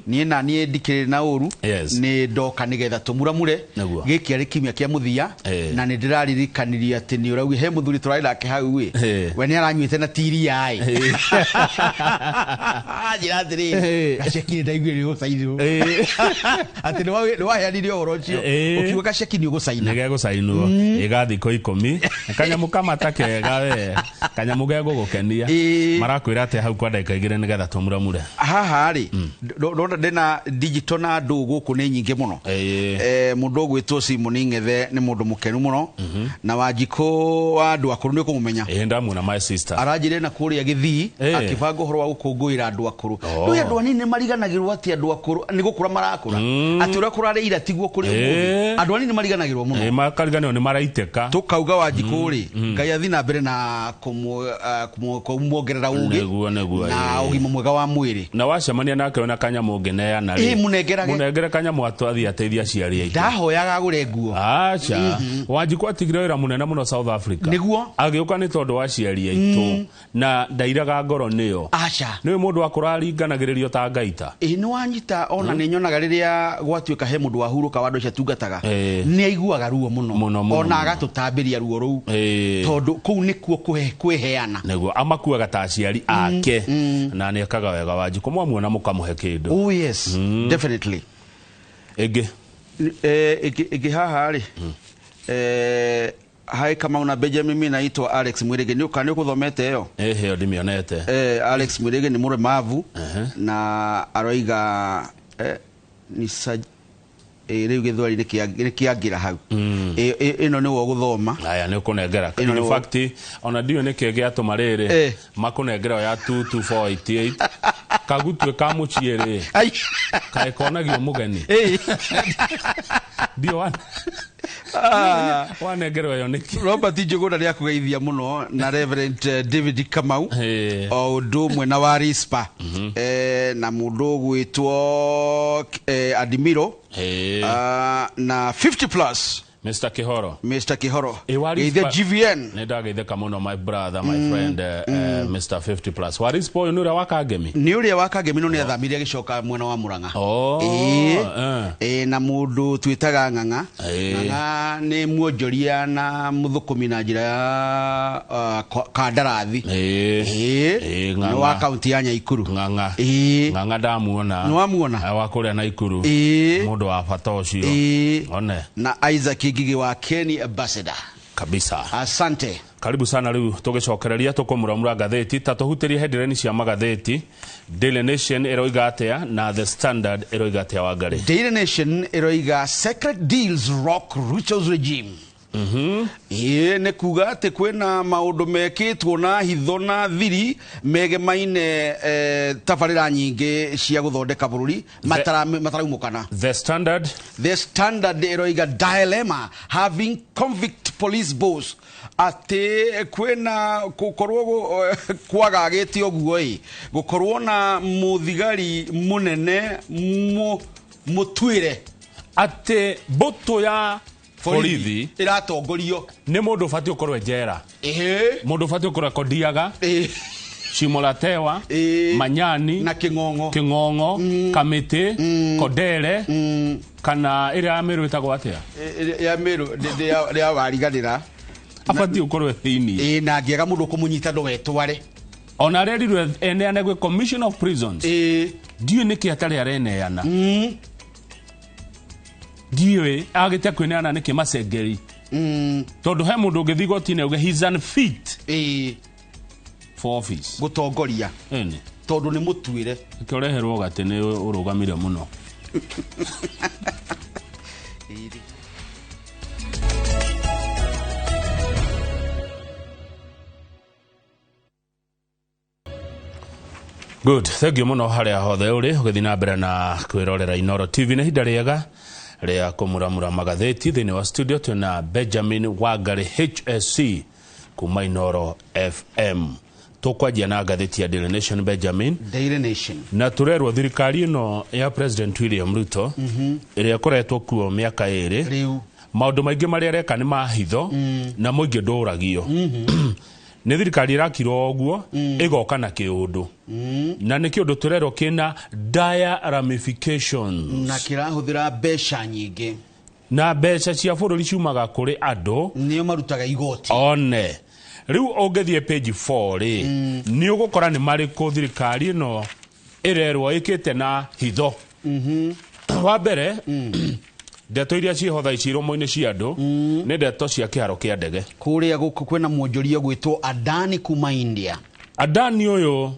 Niĩ na niĩ ndikĩrĩ na ũru.
Yes.
Nĩ ndoka nĩgetha tũmuramure.
Nĩguo.
Gĩkĩ arĩ kiumia kĩa mũthia na nĩ ndĩraririkanirie atĩ nĩ ũrauga he mũthuri tũrarĩ nake hau ĩ, we nĩ aranyuĩte na tiria ĩ, njĩra atĩrĩrĩ, gaceki nĩ ndaiguire nĩ ũgũcainwo, atĩ nĩ waheanire ũhoro ũcio ũkiuga gaceki nĩ ũgũcaina.
Nĩ gegũcainwo ĩga thikũ 10, kanyamũ kamata kega we, kanyamũ gegũgũkenia. Marakwĩra atĩa hau kwa ndagĩka 2 nĩgetha tũmuramure?
Haha rĩ, ndona ndĩna digital na andũ gũkũ nĩ nyingĩ mũno. Mũndũ ũgwĩtwo Simon Ng'ethe nĩ mũndũ mũkenu mũno, na Wanjikũ wa andũ akũrũ nĩ ũkũmũmenya.
Ĩĩ, ndamwona, my sister.
Aranjĩrire na kũrĩa Gĩthii akĩbanga ũhoro wa gũkũngũĩra andũ akũrũ. Ndũĩ andũ anini nĩ mariganagĩrwo atĩ andũ akũrũ nĩ gũkũra marakũra, atĩ ũrĩa kũrarĩ ira tiguo kũrĩ ũmũthĩ. Andũ anini nĩ mariganagĩrwo mũno.
Makariganĩrwo nĩ maraitĩka.
Tũkauga Wanjikũ rĩ, Ngai athi na mbere na Na kũmuongerera ũgĩ
Nĩguo, nĩguo,
na
ĩĩ.
ũgima mwega wa mwĩrĩ.
Na wacemania nake wĩna kanyamũ ũngĩneana rĩ,
Ĩĩ, mũnengerage.
mũnengere kanyamũ atwathiĩ ateithie aciari aitũ.
Ndahoyaga agũre nguo.
Aca. Wanjikũ atigire wĩra mũnene mũno South Africa.
Nĩguo.
Agĩũka nĩ tondũ wa aciari aitũ. Na ndairaga ngoro nĩyo.
Aca.
Nĩwe mũndũ akũraringanagĩrĩrio ta ngaita.
Ĩĩ nĩ wanyita ona nĩ nyonaga rĩrĩa gwatuĩka he mũndũ wahurũka wa andũ acio atungataga,
Ĩĩ.
nĩ aiguaga ruo mũno.
Mũno, mũno,
ona
mũno.
Agatũtambĩria ruo rũu,
Ĩĩ.
tondũ kũu nĩkuo kwĩheana.
Nĩguo amakuaga ta aciari ake na nĩ ekaga wega. Wanjikũ mwamuona mũkamũhe kĩndũ.
Oh yes, definitely.
Ĩngĩ.
Ĩngĩ haha rĩ, hi Kamau na Benjamin, mimi naitwa Alex Mwirigi. Nĩ ũka nĩ ũkũthomete ĩyo?
Ĩhĩ, ndimĩonete.
Alex Mwirigi nĩ mũremavu na aroiga ni rĩu gĩthweri nĩ kĩangĩra hau. Ĩno nĩwe ũgũthoma.
Aya, nĩ ũkũnengera.
Ĩno
In fact, ona ndiũĩ nĩkĩ gĩatũma rĩrĩ makũnengera ya 22488 kagutue ka mũciĩ rĩ, kaĩ konagio mũgeni ndio wanengerwo ĩyo nĩkĩ?
Robert Njuguna nĩ akũgeithia mũno na Reverend David Kamau o ũndũ ũmwe na wa Rispa, na mũndũ ũgwĩtwo Adimiro, na 50 plus.
Mr. Kihoro.
Mr. Kihoro.
Ĩ, wa
Geithia
Rispa-
GVN.
Nĩ ndageithĩka mũno, my brother, my friend, Mr. 50 plus wa Rispa ũyũ nĩ ũrĩa wa Kangemi.
Nĩ ũrĩa wa Kangemi, no nĩ athamire agĩcoka mwena wa Murang'a.
Oh,
Ĩĩ.
eh.
Ĩĩ, na mũndũ twĩtaga Ng'ang'a.
Ĩĩ.
Ng'ang'a nĩ mwonjoria na mũthũkũmi na njĩra ya kandarathi.
Ĩĩ.
Ĩĩ.
Ĩĩ,
Nĩ
Ng'ang'a.
wa kaunti ya Nyaikuru.
Ng'ang'a.
Ĩĩ.
Ng'ang'a ndamuona.
Nĩ wamuona?
Wa kũrĩa Naikuru.
Ĩĩ.
Mũndũ wa bata ũcio.
Ĩĩ.
One.
Na Isaac Ngigi wa Kenny Ambassador.
Kabisa.
Asante.
Karibu sana. Rĩu tũgĩcokereria tũkũmuramura ngathĩti, ta tũhutĩrie headline cia magathĩti. Daily Nation ĩroiga atĩa na The Standard ĩroiga atĩa, Wangari?
Daily Nation ĩroiga secret deals rock Ruto's regime. Ĩĩ, nĩ kuga atĩ kwĩna maũndũ mekĩtwo na hitho na thiri megemaine tabarĩra nyingĩ cia gũthondeka bũrũri mataraumũkana.
The Standard.
The Standard ĩroiga dilemma having convict police boss, atĩ kwĩna gũkorwo kwagagĩte ũguo ĩ gũkorwo na mũthigari mũnene mũtuĩre
atĩ mbũtũ ya borithi
ĩratongorio
nĩ mũndũ ũbatiĩ ũkorwo e njera, mũndũ ũbatiĩ ũkorwo ekodiaga Shimolatewa, Manyani
na King'ong'o.
King'ong'o, Kamĩtĩ, Kondere, kana ĩrĩa ya Mĩrũ ĩtagwo atĩa?
Ya Mĩrũ ya wariganĩra.
Abatiĩ ũkorwo e thĩiniĩ.
Ĩ, na angĩaga mũndũ ũkũmũnyita ndũgetware.
Ona arerirwe eneane gwĩ Commission of Prisons. Ndiũĩ nĩkĩ atarĩ areneana, ndiũĩ agĩte kwĩneana nĩkĩ macengeri, tondũ he mũndũ ũngĩthiĩ igoti-inĩ auge he's unfit for office.
Gũtongoria.
Ĩni.
Tondũ nĩ mũtuĩre.
Nĩkĩo ũreherwo gatĩ nĩ ũrũgamire mũno. Good, thank you mũno harĩa hothe ũrĩ ũgĩthiĩ na mbere na kwĩrorera Inoro TV. Nĩ ihinda rĩega rĩa kũmuramura magathĩti. Thĩinĩ wa studio twĩna Benjamin Wangari HSC kuma Inoro FM. Tũkwanjia na ngathĩti ya Daily Nation, Benjamin.
Daily Nation.
Na tũrerwo thirikari ĩno ya President William Ruto ĩrĩa ĩkoretwo kuo mĩaka 2
rĩu,
maũndũ maingĩ marĩa areka nĩ mahitho na mũingĩ ndũragio. Nĩ thirikari ĩrakirwo ũguo ĩgoka na kĩũndũ, na nĩ kĩũndũ tũrerwo kĩna dire ramifications.
Na kĩrahũthĩra mbeca nyingĩ.
Na mbeca cia bũrũri ciumaga kũrĩ andũ.
Nĩo marutaga igoti.
One rĩu ũngĩthiĩ page 4 rĩ, nĩ ũgũkora nĩ marĩkũ thirikari ĩno ĩrerwo ĩkĩte na hitho. Wa mbere, ndeto iria ciĩho thaa ici iromo-inĩ cia andũ nĩ ndeto cia kĩharo kĩa ndege.
Kũrĩa gũkũ kwĩna mwonjoria gwĩtwo Adani kuma India.
Adani ũyũ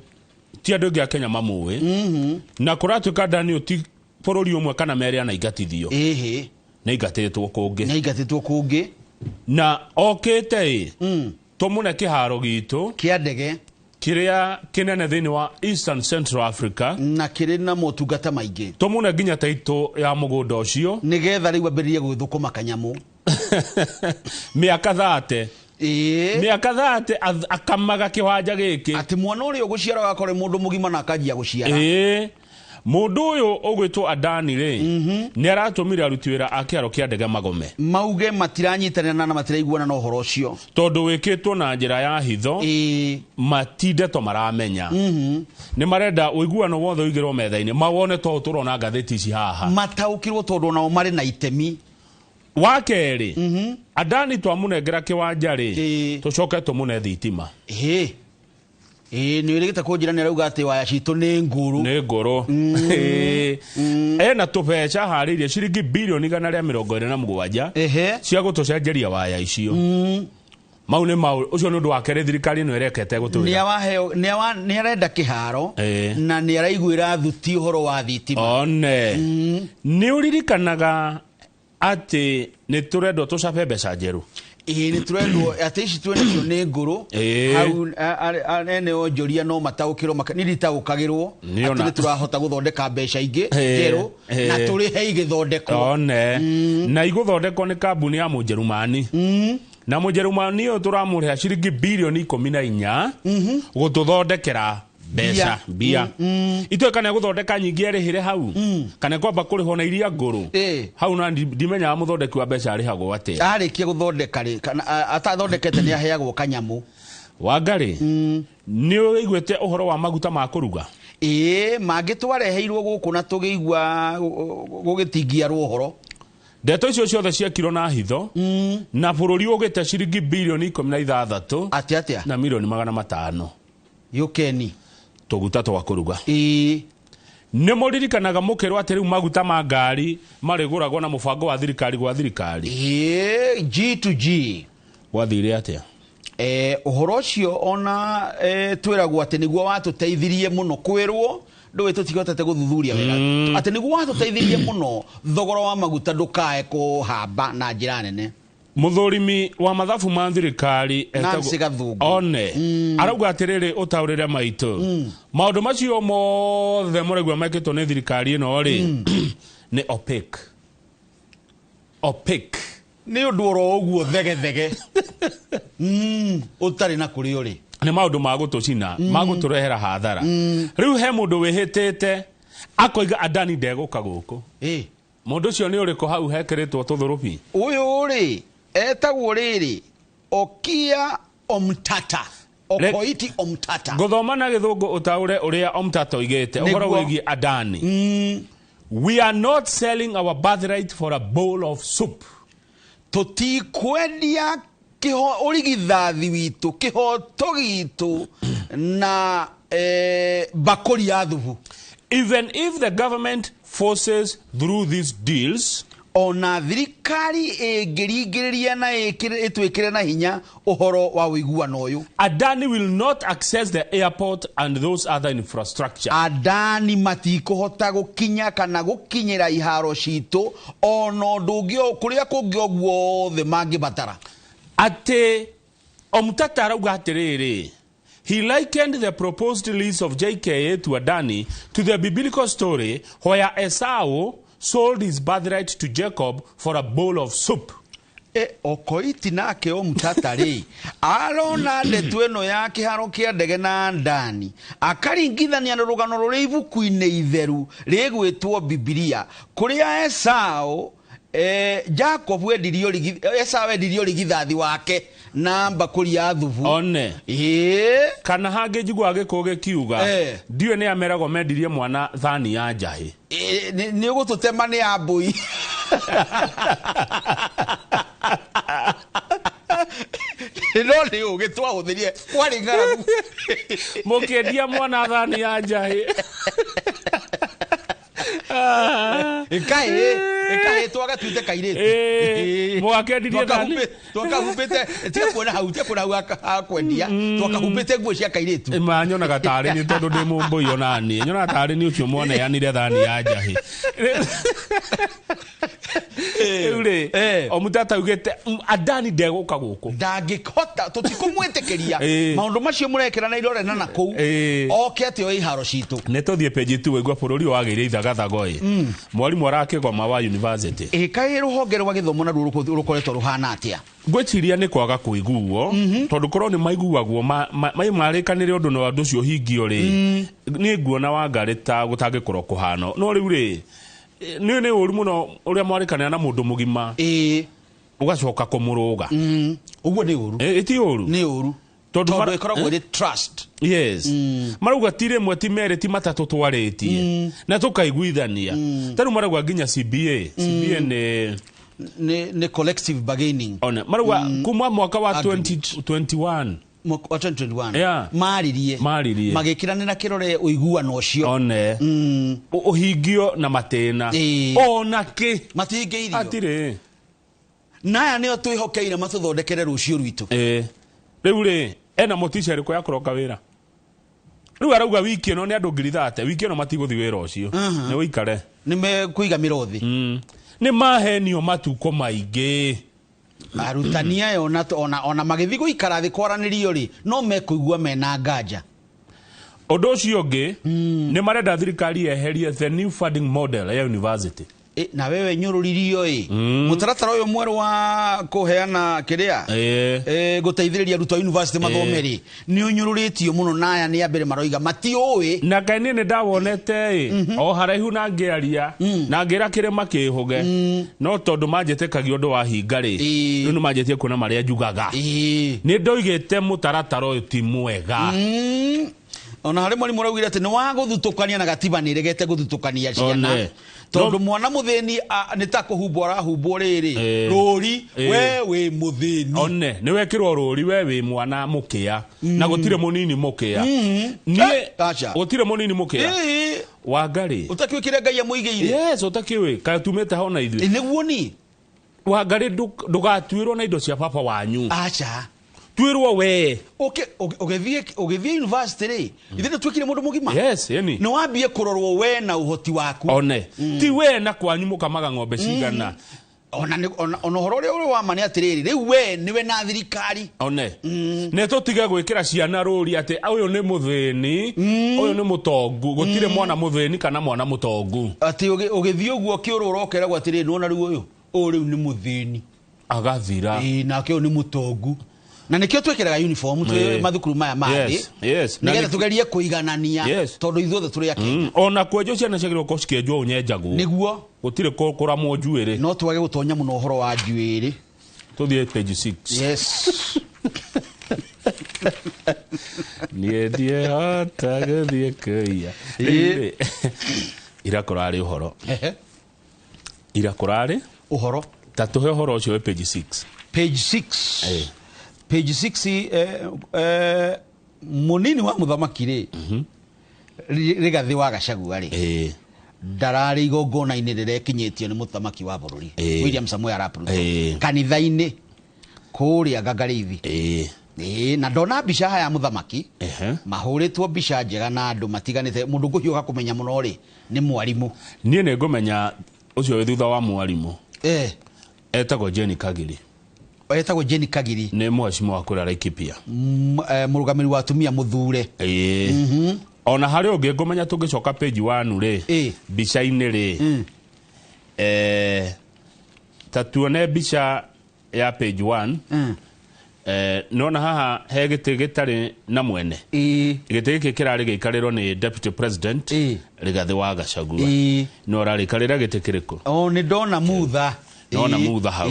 ti andũ aingĩ a Kenya mamũĩ, na kũratuĩka Adani ũyũ ti bũrũri ũmwe kana merĩ anaingatithio. Nĩ aingatĩtwo kũngĩ.
Nĩ aingatĩtwo kũngĩ.
Na okĩte ĩ tũmũne kĩharo gitũ
kĩa ndege
kĩrĩa kĩnene thĩinĩ wa Eastern Central Africa,
na kĩrĩ na motungata maingĩ.
Tũmũne nginya taitũ ya mũgũnda ũcio
nĩgetha rĩu ambĩrĩrie gwĩthũkũma kanyamũ.
Mĩaka 30 Mĩaka 30 akamaga kĩwanja gĩkĩ.
Atĩ mwana ũrĩa ũgũciara agakora mũndũ mũgima na akanjia gũciara.
Ĩĩ. Mũndũ ũyũ ũgwĩtwo Adani rĩ, nĩ aratũmire aruti wĩra a kĩharo kĩa ndege magome.
Mauge matiranyitanĩra na matiraiguana na ũhoro ũcio.
Tondũ wĩkĩtwo na njĩra ya hitho, matinde to maramenya. Nĩ marenda ũiguano wothe ũigĩrwo metha-inĩ, mawone to tũrona ngathĩti ici haha.
Mataũkĩrwo tondũ nao marĩ na itemi.
Wa kerĩ, Adani twamũnengera kĩwanja rĩ, tũcoke tũmũne thitima.
Ĩĩ. Ĩĩ, nĩ ũrĩgĩte kũnjĩra nĩ arauga atĩ waya citũ nĩ ngũrũ.
Nĩ ngũrũ. Ĩĩ. Ena tũbeca harĩirie ciringi birioni 127 cia gũtũcenjeria waya icio. Mau nĩ mau, ũcio nĩ ũndũ wa kerĩ thirikari ĩno ĩrekete gũtwĩra.
Nĩ arenda kĩharo na nĩ araiguĩra thuti ũhoro wa thitima.
One. Nĩ ũririkanaga atĩ nĩ tũrendwo tũcabe mbeca njerũ.
Ĩĩ, nĩ tũrendwo atĩ ici twĩnacio nĩ ngũrũ. Hau ene onjoria no mataũkĩrwo, nĩ nditaũkagĩrwo atĩ nĩ tũrahota gũthondeka mbeca ingĩ njerũ na tũrĩhe igĩthondekwo.
One. Na igũthondekwo nĩ kambuni ya Mũnjerumani. Na Mũnjerumani ũyũ tũramũrĩha ciringi birioni 14 gũtũthondekera mbeca mbia. Itũĩ kana gũthondeka nyingĩ arĩhĩre hau, kana kwamba kũrĩhwo na iria ngũrũ. Hau na ndimenyaga mũthondeki wa mbeca arĩhagwo atĩa.
Arĩkia gũthondeka rĩ, kana atathondekete nĩ aheagwo kanyamũ.
Wangarĩ, nĩ ũiguĩte ũhoro wa maguta ma kũruga?
Ĩĩ, mangĩ twareheirwo gũkũ na tũgĩigua gũgĩtingiarwo ũhoro.
Ndeto icio ciothe ciekirwo na hitho, na bũrũri ũgĩte ciringi birioni 16
atĩ atĩa
na milioni 500.
Yũkeni.
Tũguta twa kũruga. Nĩ mũririkanaga mũkĩrwo atĩ rĩu maguta ma ngari marĩgũragwo na mũbango wa thirikari gwa thirikari.
Ĩĩ, G to G.
Gwathire atĩa?
Ũhoro ũcio ona twĩragwo atĩ nĩguo watũteithirie mũno kwĩrwo, ndũĩ tũtigotete gũthuthuria wega. Atĩ nĩguo watũteithirie mũno thogora wa maguta ndũkae kũhamba na njĩra nene.
Mũthũrimi wa mathabu ma thirikari
Nancy Gathungu.
One. Arauga atĩrĩrĩ ũtaũrĩre maitũ. Maũndũ macio mothe mũraigua mekĩtwo nĩ thirikari ĩno rĩ, nĩ opaque. Opaque.
Nĩ ũndũ oro ũguo thegethege. Ũtarĩ na kũrĩ ũrĩ.
Nĩ maũndũ ma gũtũcina, ma gũtũrehera hathara. Rĩu he mũndũ wĩhĩtĩte akoiga Adani ndegũka gũkũ. Mũndũ ũcio nĩ ũrĩkũ hau hekĩrĩtwo tũthũrũbi?
Ũyũ rĩ, etagwo rĩrĩ, Okia Omtata. Okoiti Omtata.
Ngũthoma na gĩthũngũ ũtaũre ũrĩa Omtata oigĩte ũhoro wĩgiĩ Adani. We are not selling our birthright for a bowl of soup.
Tũtikwendia ũrigithathi witũ, kĩhoto gitũ na bakũri ya thubu.
Even if the government forces through these deals,
ona thirikari ĩngĩringĩrĩria na ĩtwĩkĩre na hinya ũhoro wa ũiguano ũyũ,
Adani will not access the airport and those other infrastructure.
Adani matikũhota gũkinya kana gũkinyĩra iharo citũ ona ũndũ ũngĩ kũrĩa kũngĩ o guothe mangĩbatara.
Atĩ Omtata arauga atĩrĩrĩ, he likened the proposed lease of JKA to Adani to the biblical story where Esau sold his birthright to Jacob for a bowl of soup.
Okoiti nake Omtata rĩ, arona ndeto ĩno ya kĩharo kĩa ndege na Adani akaringithania na rũgano rũrĩ ibuku-inĩ itheru rĩgwĩtwo Bibilia kũrĩa Esau Jacob endirio Esau endirio rigithathi wake na mbakũri ya thubu.
One. Kana hangĩ njigua gĩkũyũ gĩkiuga ndiũĩ nĩ ameragwo mendirie mwana thani ya njahĩ.
Nĩ ũgũtũtema nĩ ya mbũi. No nĩ ũgĩ twahũthĩrie kwarĩ ng'aragu.
Mũkĩendia mwana thani ya njahĩ.
Ĩkaĩ twagatuĩte kairĩtu.
Mũgakendirie thani.
Twakahumbĩte, tiga kuona hau, tiga kuona hau hakwendia. Twakahumbĩte nguo cia kairĩtu.
Ma nyonaga tarĩ niĩ tondũ ndĩ mũmbũi ona niĩ. Nyonaga tarĩ niĩ ũcio mwaneanire thani ya njahĩ. Rĩu rĩ, o Mũtata augĩte Adani ndegũka gũkũ.
Ndangĩhota, tũtikũmwĩtĩkĩria. Maũndũ macio mũrekĩra na irore na nakũu, oke atĩ oe iharo citũ.
Nĩ tũthiĩ page 2 waigua bũrũri ũyũ wagĩire ithagathago ĩ. Mwarimũ arakĩgoma wa university.
Ĩ kaĩ rũhonge rwa gĩthomo naruo rũkoretwo rũhana atĩa?
Ngwĩciria nĩ kwaga kũiguo, tondũ korwo nĩ maiguagwo marĩkanĩre ũndũ na ũndũ ũcio ũhingio rĩ, niĩ nguona Wangarĩ ta gũtangĩkorwo kũhana. No rĩu rĩ, nĩ ũru mũno ũrĩa mwarĩkanĩra na mũndũ mũgima, ũgacoka kũmũrũga.
Ũguo nĩ ũru.
Ĩ ti ũru?
Nĩ ũru.
Tondũ
Tondũ ĩkoragwo ĩrĩ trust.
Yes, marauga ti rĩmwe, ti merĩ, ti matatũ, twarĩtie na tũkaiguithania. Ta rĩu marauga nginya CBA, CBA nĩ
Nĩ collective bargaining.
One marauga kuma mwaka wa 2021.
Mwaka wa 2021.
Yeah.
Maririe.
Maririe.
Magĩkĩranĩra kĩrore ũiguano ũcio.
One ũhingio na matĩna ona kĩ.
Matingĩirio.
Atirĩ.
Na aya nĩo twĩhokeire matũthondekere rũciũ rwitũ.
Rĩu rĩ, ena motisha ĩrĩkũ ya kũroka wĩra? Rĩu arauga wiki ĩno nĩ andũ 30,000, wiki ĩno matigũthiĩ wĩra ũcio. Nĩ ũikare.
Nĩ mekũiga mĩrothi.
Nĩ mahenio matukũ maingĩ.
Arutani aya ona magĩthiĩ gũikara thĩ kwaranĩrio rĩ, no mekũigua mena nganja.
Ũndũ ũcio ũngĩ, nĩ marenda thirikari yeherie the new funding model ya university.
E, na wewe nyũrũririo ĩ, mũtaratara ũyũ mwerũ wa kũheana kĩrĩa, gũteithĩrĩria arutwo a university mathome rĩ, nĩ ũnyũrũrĩtio mũno, na aya nĩ a mbere maroiga matiũĩ.
Na kaĩ niĩ nĩ ndawonete ĩ o haraihu na ngĩaria na ngĩra kĩrĩma kĩhũge, no tondũ manjĩtĩkagia ũndũ wa hinga rĩ, rĩu nĩ manjĩtie kuona marĩa njugaga. Nĩ ndoigĩte mũtaratara ũyũ ti mwega.
Ona harĩ mwarimũ ũraugire atĩ nĩ wa gũthutũkania, na gatiba nĩ ĩregete gũthutũkania ciana, tondũ mwana mũthĩni nĩ ta kũhumbwo arahumbwo rĩrĩ rũri, we wĩ mũthĩni.
One nĩ wekĩrwo rũri, we wĩ mwana mũkĩa, na gũtirĩ mũnini mũkĩa. Niĩ gũtirĩ mũnini mũkĩa. Wangarĩ
ũtakĩũĩ kĩrĩa Ngai amũigĩire.
Yes, ũtakĩũĩ kaĩ tumĩte ho na ithuĩ.
Nĩguo ni.
Wangarĩ, ndũgatuĩrwo na indo cia baba wanyu.
Aca.
Tuĩrwo we.
Ũgĩthiĩ university rĩ, ithuĩ nĩ tuĩkire mũndũ mũgima.
Yes, ĩni.
Nĩ wambie kũrorwo we na ũhoti waku.
One ti we na kwanyu mũkamaga ng'ombe cigana.
Ona ũhoro ũrĩa ũrĩ wa ma nĩ atĩrĩrĩ, rĩu we nĩwe na thirikari.
One nĩ tũtige gwĩkĩra ciana rũri atĩ ũyũ nĩ mũthĩni, ũyũ nĩ mũtongu. Gũtirĩ mwana mũthĩni kana mwana mũtongu.
Atĩ ũgĩthiĩ ũguo ũkĩũrũra ũkeragwo atĩrĩrĩ, nĩwona rĩu ũyũ rĩu nĩ mũthĩni.
Agathira.
Ĩĩ, nake ũyũ nĩ mũtongu, na nĩkĩo twĩkĩraga uniform twĩ mathukuru maya mangĩ,
Yes.
nĩgetha tũgerie kũiganania, tondũ ithuothe tũrĩ Akenya.
Ona kwenjwo ciana ciagĩrĩirwo gũkorwo cikĩenjwo ũnyenjagwo.
Nĩguo.
Gũtirĩ kũramwo njuĩrĩ.
No twage gũtonya mũno ũhoro wa njuĩrĩ.
Tũthiĩ page 6.
Yes.
Niĩ ndiehota gũthiĩ kũiya. Rĩu rĩ, ira kũrarĩ ũhoro. Ira kũrarĩ
ũhoro.
Ta tũhe ũhoro ũcio wĩ page 6.
Page 6, page 6, mũnini wa mũthamaki rĩ, Rigathĩ wa Gachagua rĩ, ndararĩ igongona-inĩ rĩrekinyĩtio nĩ mũthamaki wa bũrũri William Samoei Arap Ruto kanitha-inĩ kũrĩa Gangarithi. Ĩĩ, na ndona mbica haya ya mũthamaki mahũrĩtwo mbica njega na andũ matiganĩte. Mũndũ ngũhiũka kũmenya mũno rĩ, nĩ mwarimũ.
Niĩ nĩ ngũmenya ũcio wĩ thutha wa mwarimũ. Etagwo Jenny Kagiri.
Etagwo Jenny Kagiri.
Nĩ mheshimiwa wa kũrĩa Laikipia.
Mũrũgamĩrĩri wa atumia mũthure.
Ĩĩ. Ona harĩ ũngĩ ngũmenya, tũngĩcoka page 1 rĩ, mbica-inĩ rĩ, ta tuone mbica ya page 1. Nona haha he gĩtĩ gĩtarĩ na mwene. Gĩtĩ gĩkĩ kĩrarĩ gĩikarĩrwo nĩ Deputy President Rigathĩ wa Gachagua. No ararĩkarĩra gĩtĩ kĩrĩkũ?
O nĩ ndona Mutha.
Nona Mutha hau.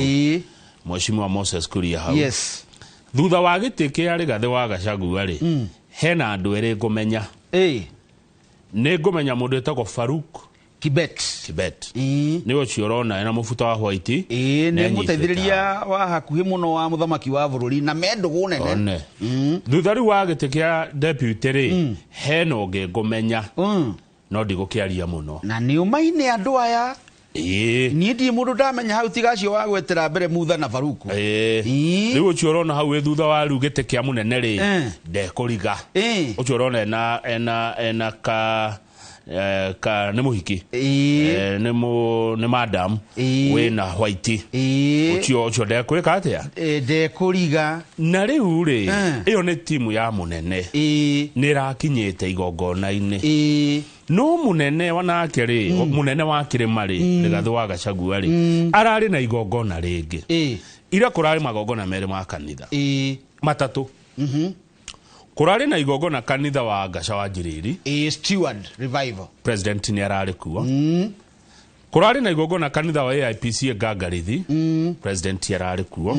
Mheshimiwa Moses Kuria hau. Thutha wa gĩtĩ kĩa Rigathĩ wa Gachagua rĩ, hena andũ erĩ ngũmenya. Nĩ ngũmenya mũndũ wĩtagwo Faruk
Kibet.
Kibet nĩ ũcio ũrona ena mũbuto wa white.
Ĩĩ, nĩ mũteithĩrĩria wa hakuhĩ mũno wa mũthamaki wa bũrũri na me ndũgũ nene.
One thutha rĩu wa gĩtĩ kĩa deputy rĩ, hena ũngĩ ngũmenya, no ndigũkĩaria mũno.
Na nĩ ũmaine andũ aya. Niĩ ndirĩ mũndũ ndamenya hau tiga acio wa gwetera mbere, Mutha na Faruku.
Rĩu ũcio ũrona hau wĩ thutha wa rĩu gĩtĩ kĩa mũnene rĩ, ndekũriga. Ũcio ũrona ena ka Ka nĩ mũhiki. Nĩ madam wĩna white ũcio ndekwĩka atĩa?
Ndekũriga.
Na rĩu rĩ, ĩyo nĩ timu ya mũnene, nĩ ĩrakinyĩte igongona-inĩ. No mũnene wanake rĩ, mũnene wa kĩrĩma rĩ, Rigathĩ wa Gachagua rĩ, ararĩ na igongona rĩngĩ. Ira kũrarĩ magongona merĩ ma kanitha, matatũ. Kũrarĩ na igongona kanitha wa Ngaca wa Njiriri.
Steward Revival.
President nĩ ararĩ kuo. Kũrarĩ na igongona kanitha wa AIPC Ngangarithi. President ararĩ kuo.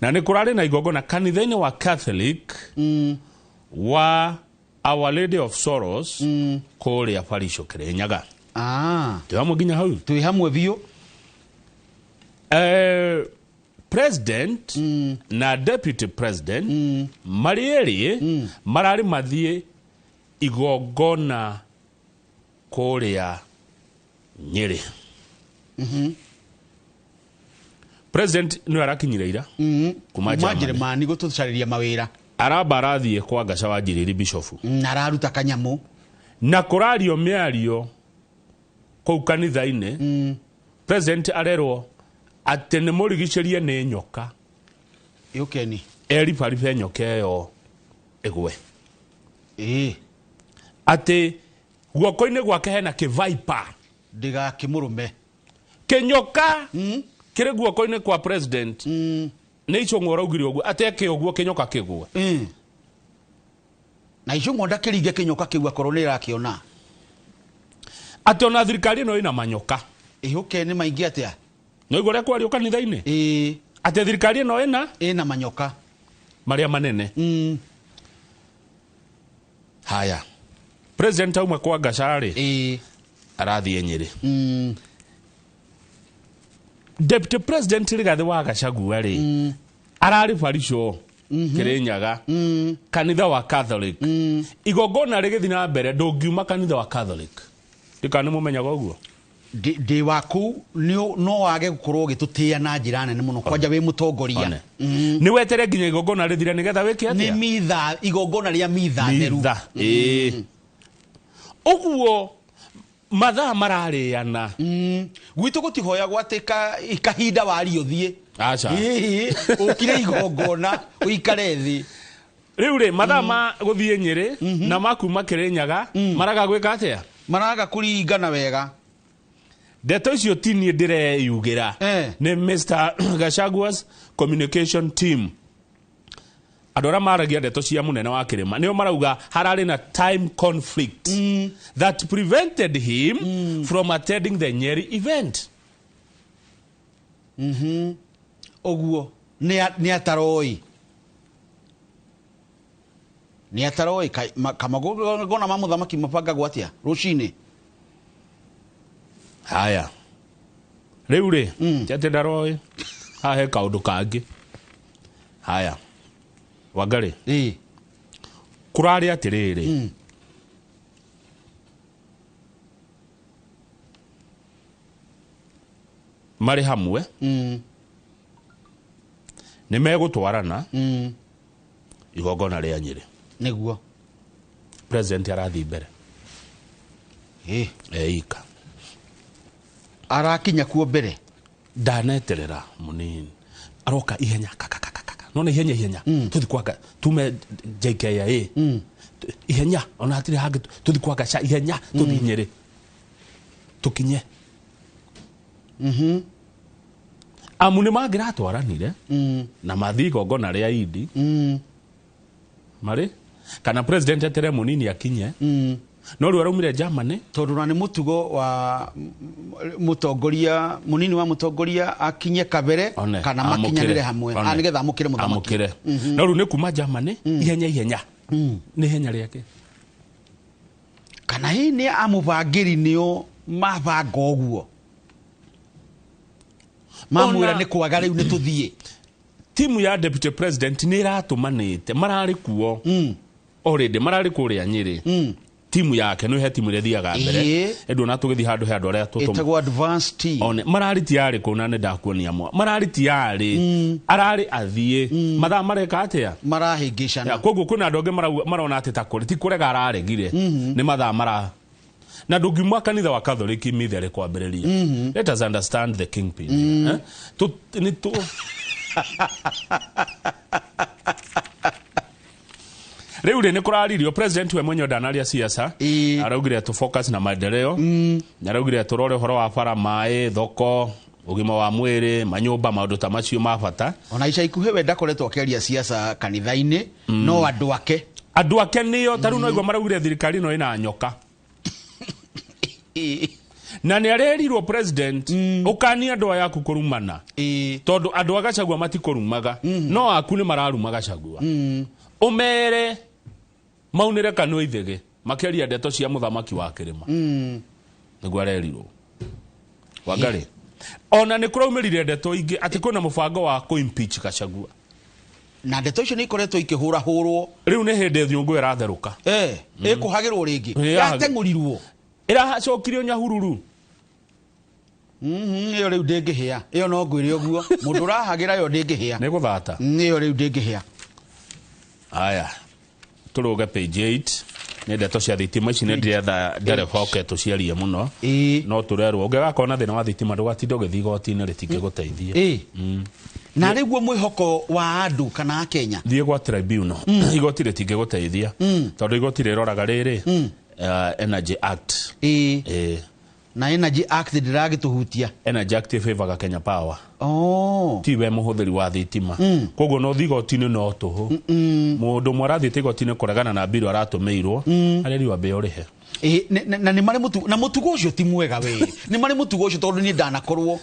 Na nĩ kũrarĩ na igongona kanitha-inĩ wa Catholic wa Our Lady of Sorrows kũrĩa Parish Kirinyaga. Twĩ hamwe nginya hau?
Twĩ hamwe biũ.
President na deputy president marĩ erĩ mararĩ mathiĩ igongona kũrĩa Nyĩrĩ. President nĩwe arakinyire ira kuma
kuma
Germany.
Jeremani gũtũcarĩria mawĩra.
Aramba arathiĩ kwa Ngaca wa Njiriri bishofu.
Na araruta kanyamũ.
Na kũrario mĩario kũu kanitha-inĩ. President arerwo atĩ nĩ mũrigicĩrie nĩ nyoka.
Yũkeni.
Eribaribe nyoka ĩyo ĩgwe. Atĩ guoko-inĩ gwake hena kĩvaipa.
Ndĩgakĩmũrũme.
Kĩnyoka kĩrĩ guoko-inĩ kwa president. Nĩ Icũng'wa ũraugire ũguo atĩ eke ũguo kĩnyoka kĩgwe.
Na Icũng'wa ndakĩringe kĩnyoka kĩu akorwo nĩ ĩrakĩona.
Atĩ ona thirikari ĩno ĩna manyoka.
Ĩhũke nĩ maingĩ atĩa?
No igũrĩa kwario kanitha-inĩ? Atĩ thirikari ĩno ĩna
manyoka
marĩa manene. Haya, president auma kwa Ngaca rĩ, arathiĩ Nyĩrĩ. Deputy President Rigathĩ wa Gachagua rĩ, ararĩ barico Kirinyaga, kanitha wa Catholic. Igongona rĩgĩthiĩ na mbere, ndũngiuma kanitha wa Catholic. Ndikana nĩ mũmenyaga ũguo?
Ndĩ wa kũu no wage gũkorwo ũgĩtũtĩĩa na njĩra nene mũno kwanja wĩ mũtongoria.
Nĩ wetere nginya igongona rĩthire nĩgetha wĩke atĩa?
Nĩ mitha, igongona rĩa mitha theru.
Mitha, ĩĩ. Ũguo mathaa mararĩana.
Gwitũ gũtihoyagwo atĩ kahinda wario thiĩ.
Aca.
Ũkire igongona ũikare thĩ.
Rĩu rĩ, mathaa ma gũthiĩ Nyĩrĩ na makuma Kĩrĩnyaga maraga gwĩka atĩa?
Maraga kũringana wega.
Ndeto icio ti niĩ ndĩreyugĩra. Nĩ Mr. Gachagua's communication team. Andũ arĩa maragia ndeto cia mũnene wa kĩrĩma nĩo marauga hararĩ na time conflict that prevented him from attending the Nyeri event.
Ũguo nĩ ataroĩ. Nĩ ataroĩ kamagongona ma mũthamaki mabangagwo atĩa rũcinĩ?
Haya. Rĩu rĩ, ti atĩ ndaroĩ. Haha he kaũndũ kangĩ. Haya. Wangarĩ. Kũrarĩ atĩrĩrĩ. Marĩ hamwe. Nĩ megũtwarana igongona rĩa Nyĩrĩ.
Nĩguo.
President arathiĩ mbere. Eika.
Arakinya kuo mbere.
Ndaneterera mũnini. Aroka ihenya kakakakaka. Nona ihenya ihenya. Tuthi kwa tume JKIA. Ihenya ona hatirĩ hangĩ tuthi kwa Gaca ihenya tuthi Nyĩrĩ. Tukinye. Amu nĩ mangĩratwaranire na mathiĩ igongona rĩa Idi. Marĩ kana president etere mũnini akinye. No rĩu araumire Germany.
Tondũ na nĩ mũtugo wa mũtongoria mũnini wa mũtongoria akinye kabere kana makinyanĩre hamwe nĩgetha amũkĩre mũthamaki.
Amũkĩre. No rĩu nĩ kuma Germany ihenya ihenya. Nĩ ihenya rĩake.
Kana hihi nĩ amũbangĩri nĩo mabanga ũguo. Mamwĩra nĩ kwaga rĩu nĩ tũthiĩ.
Timu ya deputy president nĩ ĩratũmanĩte mararĩ kuo. Already mararĩ kũrĩa Nyĩrĩ. Timu yake nĩ he timu ĩrĩa ĩthiaga mbere. Ĩndũ ona tũgĩthiĩ handũ he andũ arĩa tũtũm-
Ĩtagwo advance team.
One mararĩ tiarĩ kũu na nĩ ndakuonia mwa. Mararĩ tiarĩ. Ararĩ athiĩ. Mathaa mareka atĩa?
Marahĩngĩcana.
Koguo kwĩna andũ angĩ marona atĩ ta kũrĩ ti kũrega araregire. Nĩ mathaa mara. Na ndũngiuma kanitha wa Katholiki mithere kwambĩrĩria. Let us understand the kingpin. Eh? Nĩ tu rĩu rĩ nĩ kũraririo president we mwenyewe ndanaria siasa, araugire tu focus na maendeleo, na araugire tũrore ũhoro wa bara, maĩ, thoko, ũgima wa mwĩrĩ, manyũmba, maũndũ ta macio ma bata.
Ona ica ikuhĩ we ndakoretwo akĩaria siasa kanitha-inĩ, no andũ ake.
Andũ ake nĩo ta rĩu no igua maraugire thirikari ĩno ĩna nyoka, na nĩ arerirwo president ũkanie andũ aya aku kũrumana, tondũ andũ a Gachagua matikũrumaga, no aku nĩ mararuma Gachagua. Ũmere maunĩre kanua ithĩgĩ makĩaria ndeto cia mũthamaki wa kĩrĩma. Nĩguo arerirwo Wangari. Ona nĩ kũraumĩrire ndeto ingĩ atĩ kwĩna mũbango wa kũ-impeach Gachagua.
Na ndeto icio nĩ ikoretwo ikĩhũrahũrwo.
Rĩu nĩ hĩndĩ nyũngũ ĩratherũka.
Ĩkũhagĩrwo rĩngĩ. Yateng'ũrirwo.
Ĩracokirio Nyahururu.
Ĩyo rĩu ndĩngĩhĩa. Ĩyo no ngwĩre ũguo. Mũndũ ũrahagĩra ĩyo ndĩngĩhĩa.
Nĩ gũthata.
Ĩyo rĩu ndĩngĩhĩa.
Aya. Tũrũge page 8. Nĩ ndeto cia thitima ici nĩ ndĩretha ndereba oke tũciarie mũno. No tũrerwo ũngĩgakorwo na thĩna wa thitima ndũgatinda ũgĩthiĩ igoti-inĩ rĩtingĩgũteithia.
Na rĩguo mwĩhoko wa andũ kana Akenya.
Thiĩ gwa tribunal. Igoti rĩtingĩgũteithia. Tondũ igoti rĩroraga rĩrĩ Energy Act.
Na Energy Act ndĩragĩtũhutia.
Energy Act ĩfavoraga Kenya Power. Ti we mũhũthĩri wa thitima. Koguo no thiĩ igoti-inĩ no tũhũ. Mũndũ ũmwe arathiĩte igoti-inĩ kũregana na mbirũ aratũmĩirwo, arerirwo ambe ũrĩhe.
Na nĩ marĩ mũtugo, na mũtugo ũcio ti mwega we. Nĩ marĩ mũtugo ũcio tondũ niĩ ndanakorwo.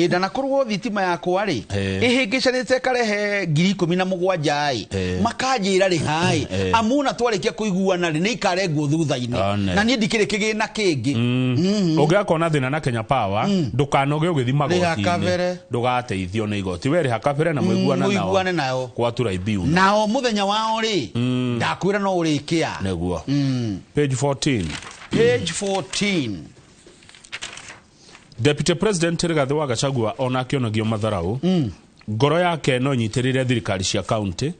Ndanakorwo thitima yakwa rĩ, ĩhĩngĩcanĩte ĩkarehe 17,000 ĩ. Makanjĩra rĩha ĩ. Amuna twarĩkia kũiguana rĩ, nĩ ikarengwo thutha-inĩ. Na niĩ ndikĩrĩ kĩgĩna kĩngĩ.
Ũngĩgakorwo na thĩna na Kenya Power, ndũkanoge ũgĩthiĩ magoti-inĩ. Ndũgateithio nĩ igoti. We rĩha kabere na mũiguane
nao.
Kwa tribunal.
Nao mũthenya wao rĩ, ndakwĩra no ũrĩkĩa.
Nĩguo. Page 14.
Page 14.
Deputy President Rigathi wa Gachagua ona akĩonagio matharau, ngoro yake no nyitĩrĩre thirikari cia county,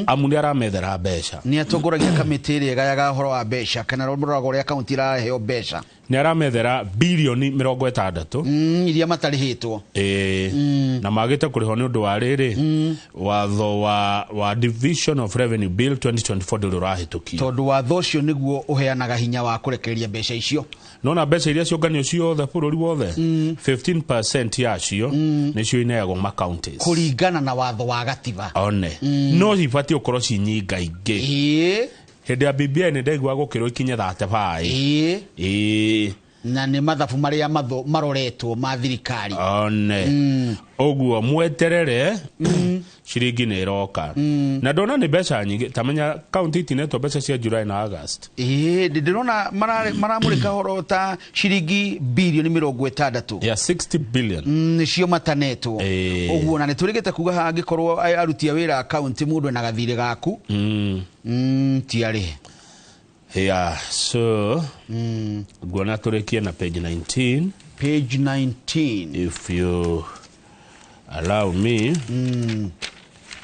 amu nĩ aramethera mbeca.
Nĩ atongoragia kamĩtĩ ĩrĩa ĩgayaga ũhoro wa mbeca kana rũraga ũrĩa county iraheo mbeca.
Nĩ aramethera bilioni 60
iria matarĩhĩtwo.
Na magĩte kũrĩhwo nĩ ũndũ wa rĩrĩ watho wa Division of Revenue Bill 2024 ndũrĩ ũrahĩtũkio.
Tondũ watho ũcio nĩguo ũheanaga hinya wa kũrekereria mbeca icio.
Nona mbeca iria ciũnganio ciothe bũrũri wothe, 15% yacio nĩcio ineagwo ma counties
kũringana na watho wa gatiba.
One. No ibatiĩ gũkorwo ci nyingaingĩ. Hĩndĩ ya BBI nĩ ndaigua gũkĩrwo ikinye 35.
Na nĩ mathabu marĩa maroretwo ma thirikari.
One. Ũguo mweterere ciringi nĩ ĩroka. Na ndona nĩ mbeca nyingĩ, ta menya county itinetwo mbeca cia July na August.
Ndĩrona maramũrĩka horo ta ciringi bilioni 60.
Yeah, 60 billion.
Nĩcio matanetwo. Ũguo na nĩtũrĩgĩte kuga hangĩkorwo aruti a wĩra county mũndũ ena gathirĩ gaku. Ti arĩhe.
Yeah, so nguona tũrĩkie na page 19.
Page 19.
If you allow me,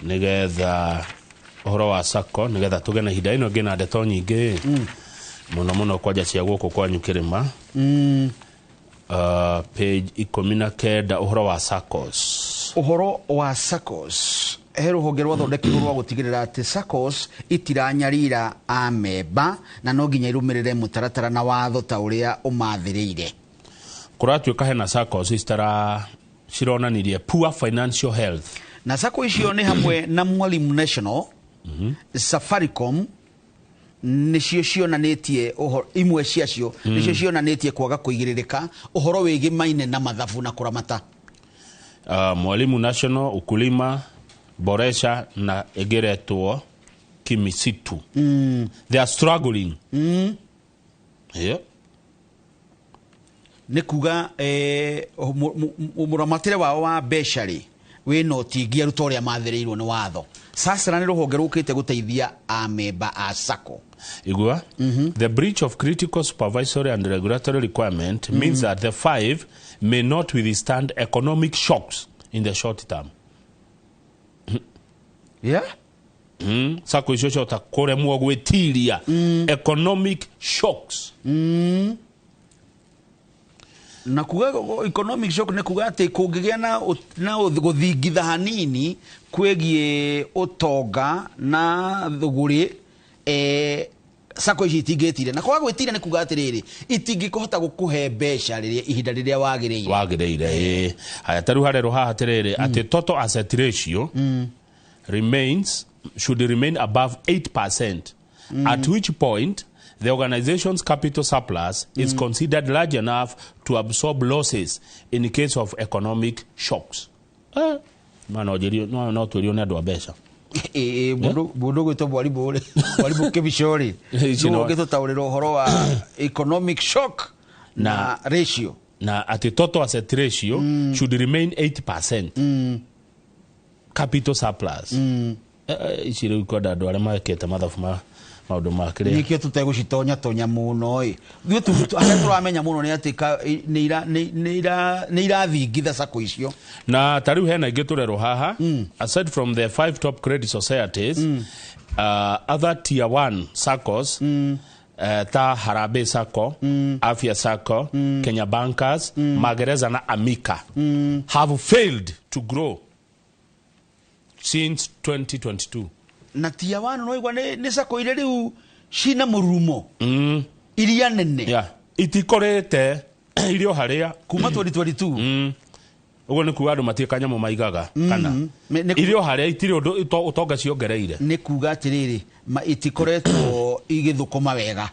nĩgetha ũhoro wa sacco, nĩgetha tũgĩe na ihinda ĩno ngĩna ndeto nyingĩ mũno mũno kwanja cia gũkũ kwanyu kĩrĩma. Page 19 ũhoro wa saccos.
Ũhoro wa saccos. He rũhonge rwathondekirwo rwa gũtigĩrĩra atĩ saccos itiranyarira amemba na no nginya irũmĩrĩre mũtaratara na watho ta ũrĩa ũmathĩrĩire.
Kũratuĩka hena saccos cironanirie poor financial health.
Na sacco icio nĩ hamwe na Mwalimu National, Safaricom, nĩcio cionanĩtie ũhoro, imwe ciacio nĩcio cionanĩtie kwaga kũigĩrĩrĩka ũhoro wĩgĩmaine na mathabu na kũramata.
Mwalimu National, Ukulima, Boresha na ĩngĩretwo Kimisitu. They are struggling. Yeah.
Nĩ kuga mũramatĩre wao wa mbeca rĩ wĩna ũtingiaru ta ũrĩa mathĩrĩirwo nĩ watho. Sasa nĩ rũhonge rũkĩte gũteithia amemba a sacco.
Igua, the breach of critical supervisory and regulatory requirement means that the five may not withstand economic shocks in the short term.
Yeah?
Sacco icio ciahota kũremwo gwĩtiria economic shocks.
Na kuga economic shock nĩ kuga atĩ kũngĩgĩa na gũthingitha hanini kwĩgiĩ ũtonga na thũgũrĩ, sacco ici itingĩtiria, na kwaga gwĩtiria nĩ kuga atĩrĩrĩ, itingĩkũhota gũkũhe mbeca rĩrĩa ihinda rĩrĩa wagĩrĩire.
Wagĩrĩire, ĩĩ. Haya, ta rĩu harerwo haha atĩrĩrĩ, atĩ total asset ratio remains should remain above 8%, at which point the organization's capital surplus is considered large enough to absorb losses in case of economic shocks. Ma no njĩrio, no twĩrio nĩ andũ a mbeca.
Ĩĩ, mũndũ ũgwĩtwo mwarimũ rĩ, mwarimũ Kĩbico rĩ,
Ici
nĩwe ũngĩtũtaũrĩra ũhoro wa economic shock na ratio.
Na atĩ total asset ratio should remain 8% capital surplus. Ici rĩu kwenda andũ arĩa mekĩte mathabu ma maũndũ ma kĩrĩa.
Nĩkĩo tũtegũcitonya tonya mũno ĩ. Ithuĩ harĩa tũramenya mũno nĩ atĩ nĩ irathingitha sacco icio.
Na ta rĩu hena ingĩ tũrerwo haha, aside from the five top credit societies, other tier 1 saccos, ta Harambee Sacco, Afya Sacco, Kenya Bankers, Magereza na Amika, have failed to grow since 2022.
Na tier 1 no igua nĩ sacco iria rĩu cina mũrurumo, iria nene.
Yeah. Itikorete irio haria
kuma 2022.
Ũguo nĩ kuga andũ matirĩ kanyamũ maigaga, kana irio haria itirĩ ũndũ ũtonga ciongereire.
Nĩ kuga atĩrĩrĩ, itikoretwo igĩthũkũma wega.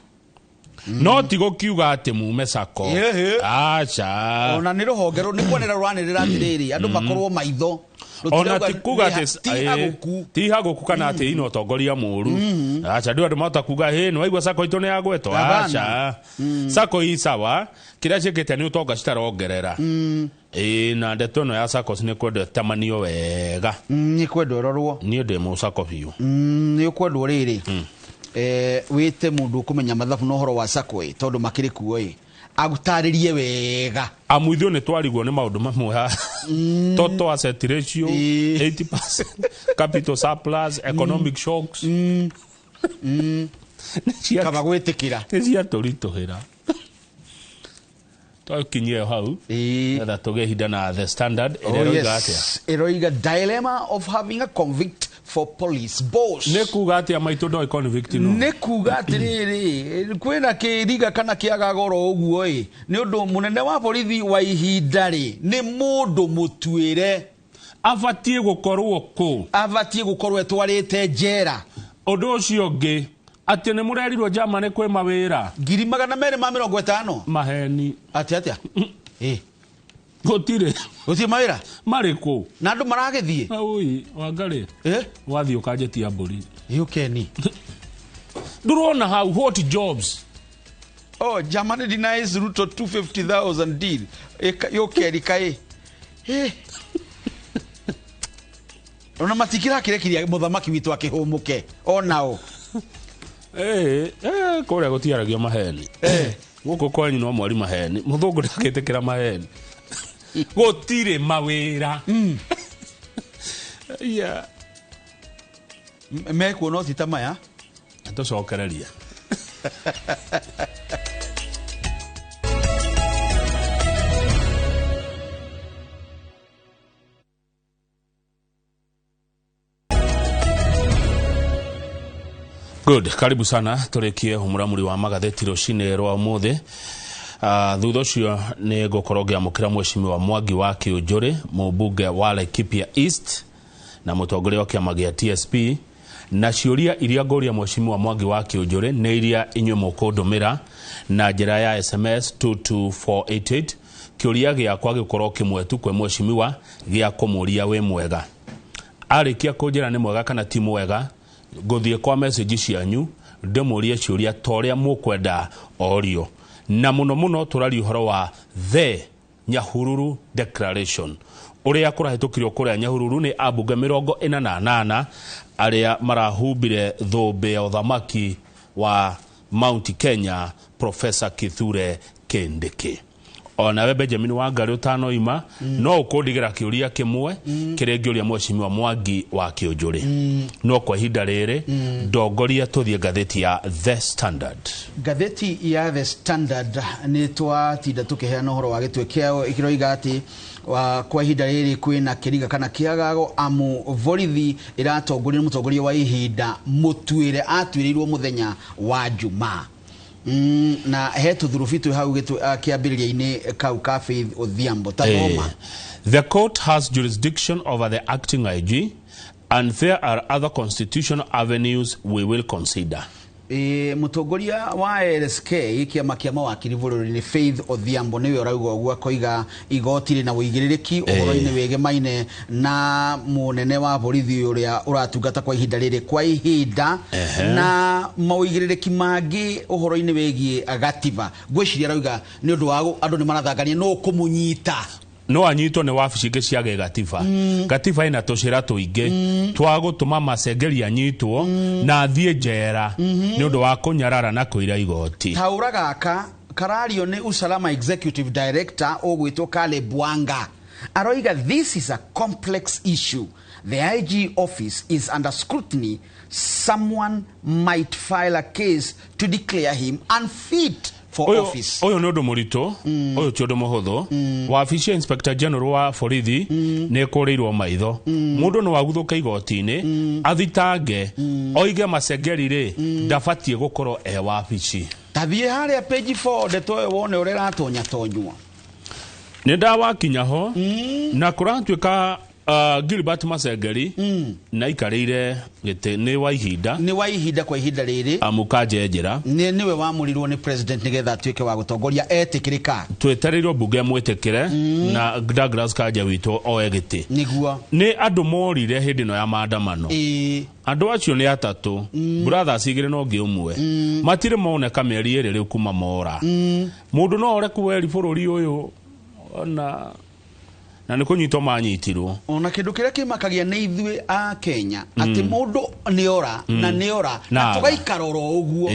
No ti gũkiuga atĩ mume sacco.
Ĩhĩ.
Aca.
Ona nĩ rũhonge nĩ kwanĩrĩra rũranĩrĩra atĩrĩrĩ, andũ makorwo maitho.
Ona
Rũtirauga
ti kuga atĩ
ti hagũku.
Ti hagũku kana atĩ ina ũtongoria mũru. Aca, ndũ andũ mahota kuga, hĩ, nĩ waigua sacco itũ nĩ yagwetwo.
Hapana.
Aca. Sacco i sawa, kĩrĩa ciĩkĩte nĩ ũtonga citarongerera. Ĩĩ, na ndeto ĩno ya saccos nĩ kwendwo ĩtamanio wega.
Nĩ kwendwo ĩrorwo.
Niĩ ndĩ mũsacco biũ.
Nĩ ũkwendwo rĩrĩ. Wĩte mũndũ ũkũmenya mathabu na ũhoro wa sacco ĩ, tondũ makĩrĩ kuo ĩ, agũtarĩrie wega.
Amu ithuĩ nĩ twarigwo nĩ maũndũ mamwe haha. Total asset ratio, 80%, capital surplus, economic shocks.
Kaba gwĩtĩkĩra.
Nĩ ciatũritũhĩra. Twakinyie hau. Nĩgetha tũgĩe ihinda na The Standard ĩrĩa
Oh,
ĩroiga
yes.
atĩa?
Ĩroiga dilemma of having a convict for police boss.
Nĩ kuga atĩa maitũ ndoĩ convict no?
Nĩ kuga atĩrĩrĩ, kwĩna kĩriga kana kĩaga goro ũguo ĩ, nĩ ũndũ mũnene wa borithi wa ihinda rĩ, nĩ mũndũ mũtuĩre.
Abatiĩ gũkorwo kũ?
Abatiĩ gũkorwo etwarĩte njera.
Ũndũ ũcio ũngĩ, atĩ nĩ mũrerirwo Germany kwĩ mawĩra.
Ngiri magana merĩ ma mĩrongo ĩtano.
Maheni.
Atĩ atĩa?
Gũtirĩ.
Gũtirĩ mawĩra?
Marĩ kũ?
Na andũ maragĩthiĩ?
Oi, Wangarĩ. Wathiĩ ũkanjĩtia mbũri.
Yũkeni.
Ndũrona hau, what jobs?
Oh, Germany denies Ruto 250,000 deal. Yũkeni kaĩ. Ona matikĩrakĩrekiria mũthamaki witũ akĩhũmũke onao.
Kũrĩa gũtiaragio maheni. Gũkũ kwanyu no mwari maheni. Mũthũngũ ndangĩtĩkĩra maheni. Gũtirĩ mawĩra. Yeah.
Mekuo no ti ta maya.
Tũcokererie. Good, karibu sana tũrĩkie mũramuri wa magathĩti rũcinĩ rwa ũmũthĩ. Thutha ũcio nĩ ngũkorwo ngĩamũkĩra mheshimiwa Mwangi wa Kĩũnjũrĩ, mũmbunge wa Laikipia East na mũtongoria wa kĩama gĩa TSP, na ciũria iria ngũria mheshimiwa Mwangi wa Kĩũnjũrĩ nĩ iria inyuĩ mũkũndũmĩra na njĩra ya SMS 22488. Kĩũria gĩakwa gĩkorwo kĩmwe tu kwĩ mheshimiwa gĩa kũmũria wĩ mwega. Arĩkia kũnjĩra nĩ mwega kana ti mwega, ngũthiĩ kwa message cianyu ndĩmũrie ciũria ta ũrĩa mũkwenda orio. Na mũno mũno tũraria ũhoro wa the Nyahururu Declaration ũrĩa kũrahĩtũkirio kũrĩa Nyahururu nĩ ambunge 48 arĩa marahumbire thũmbĩ ya ũthamaki wa Mount Kenya Professor Kithure Kindiki. Onawe Benjamin Wangari ũtanoima, no ũkũndigĩra kĩũria kĩmwe kĩrĩa ngĩũria Mheshimiwa Mwangi wa Kĩũnjũrĩ. No kwa ihinda rĩrĩ, ndongoria tũthiĩ ngathĩti ya The Standard.
Ngathĩti ya The Standard nĩ twatinda tũkĩheana ũhoro wa gĩtwe kĩayo ĩkĩroiga atĩ kwa ihinda rĩrĩ kwĩna kĩriga kana kĩagago, amu borithi ĩratongorio nĩ mũtongoria wa ihinda mũtuĩre atuĩrĩirwo mũthenya wa Jumaa. Na he tũthurubi twĩ hau kĩambĩrĩria-inĩ kau ka Faith Odhiambo ta thoma.
The court has jurisdiction over the acting IG and there are other constitutional avenues we will consider.
Ĩ, mũtongoria wa LSK, kĩama kĩa mawakiri bũrũri-inĩ, Faith Odhiambo nĩwe ũrauga ũguo, akoiga igoti rĩna ũigĩrĩrĩki ũhoro-inĩ wĩgemaine na mũnene wa borithi ũrĩa ũratungata kwa ihinda rĩrĩ kwa ihinda na maũigĩrĩrĩki mangĩ ũhoro-inĩ wĩgiĩ gatiba. Ngwĩciria arauga nĩ ũndũ wa andũ nĩ marathangania no kũmũnyita.
No anyitwo nĩ wabici ingĩ cia gĩgatiba. Gatiba ĩna tũcĩra tũingĩ twa gũtũma Macengeri anyitwo na athiĩ njera nĩ ũndũ wa kũnyarara na kũira igoti.
Taũra gaka karario nĩ usalama executive director ũgwĩtwo Caleb Wanga, aroiga this is a complex issue. The IG office is under scrutiny. Someone might file a case to declare him unfit for office.
Ũyũ nĩ ũndũ mũritũ, ũyũ ti ũndũ mũhũthũ. Wabici ya Inspector General wa borithi nĩ ĩkũrĩirwo maitho. Mũndũ no aguthũke igoti-inĩ athitange oige Macengeri rĩ ndabatiĩ gũkorwo e wabici.
Tathiĩ harĩa page 4 ndeto ĩyo wone ũrĩa ĩratonyatonywo.
Nĩ ndawakinya ho na kũratuĩka Gilbert Macengeri na ikarĩire gĩtĩ nĩ wa ihinda.
Nĩ wa ihinda kwa ihinda rĩrĩ.
Amũkanje njĩra.
Nĩ nĩwe wamũrirwo nĩ president nĩgetha atuĩke wa gũtongoria etĩkĩrĩka.
Twetereirwo mbunge mwĩtĩkĩre na Douglas Kanja witũ oe gĩtĩ.
Nĩguo.
Nĩ andũ morire hĩndĩ ĩno ya maandamano. Andũ acio nĩ atatũ, brothers igĩrĩ na ũngĩ ũmwe. Matirĩ moneka mĩeri ĩrĩ rĩu kuma mora. Mũndũ no ore kweri bũrũri ũyũ ona na nĩ kũnyitwo manyitirwo.
Ona kĩndũ kĩrĩa kĩmakagia nĩ ithuĩ a Kenya atĩ mũndũ nĩ ora na nĩ ora na tũgaikara oro ũguo.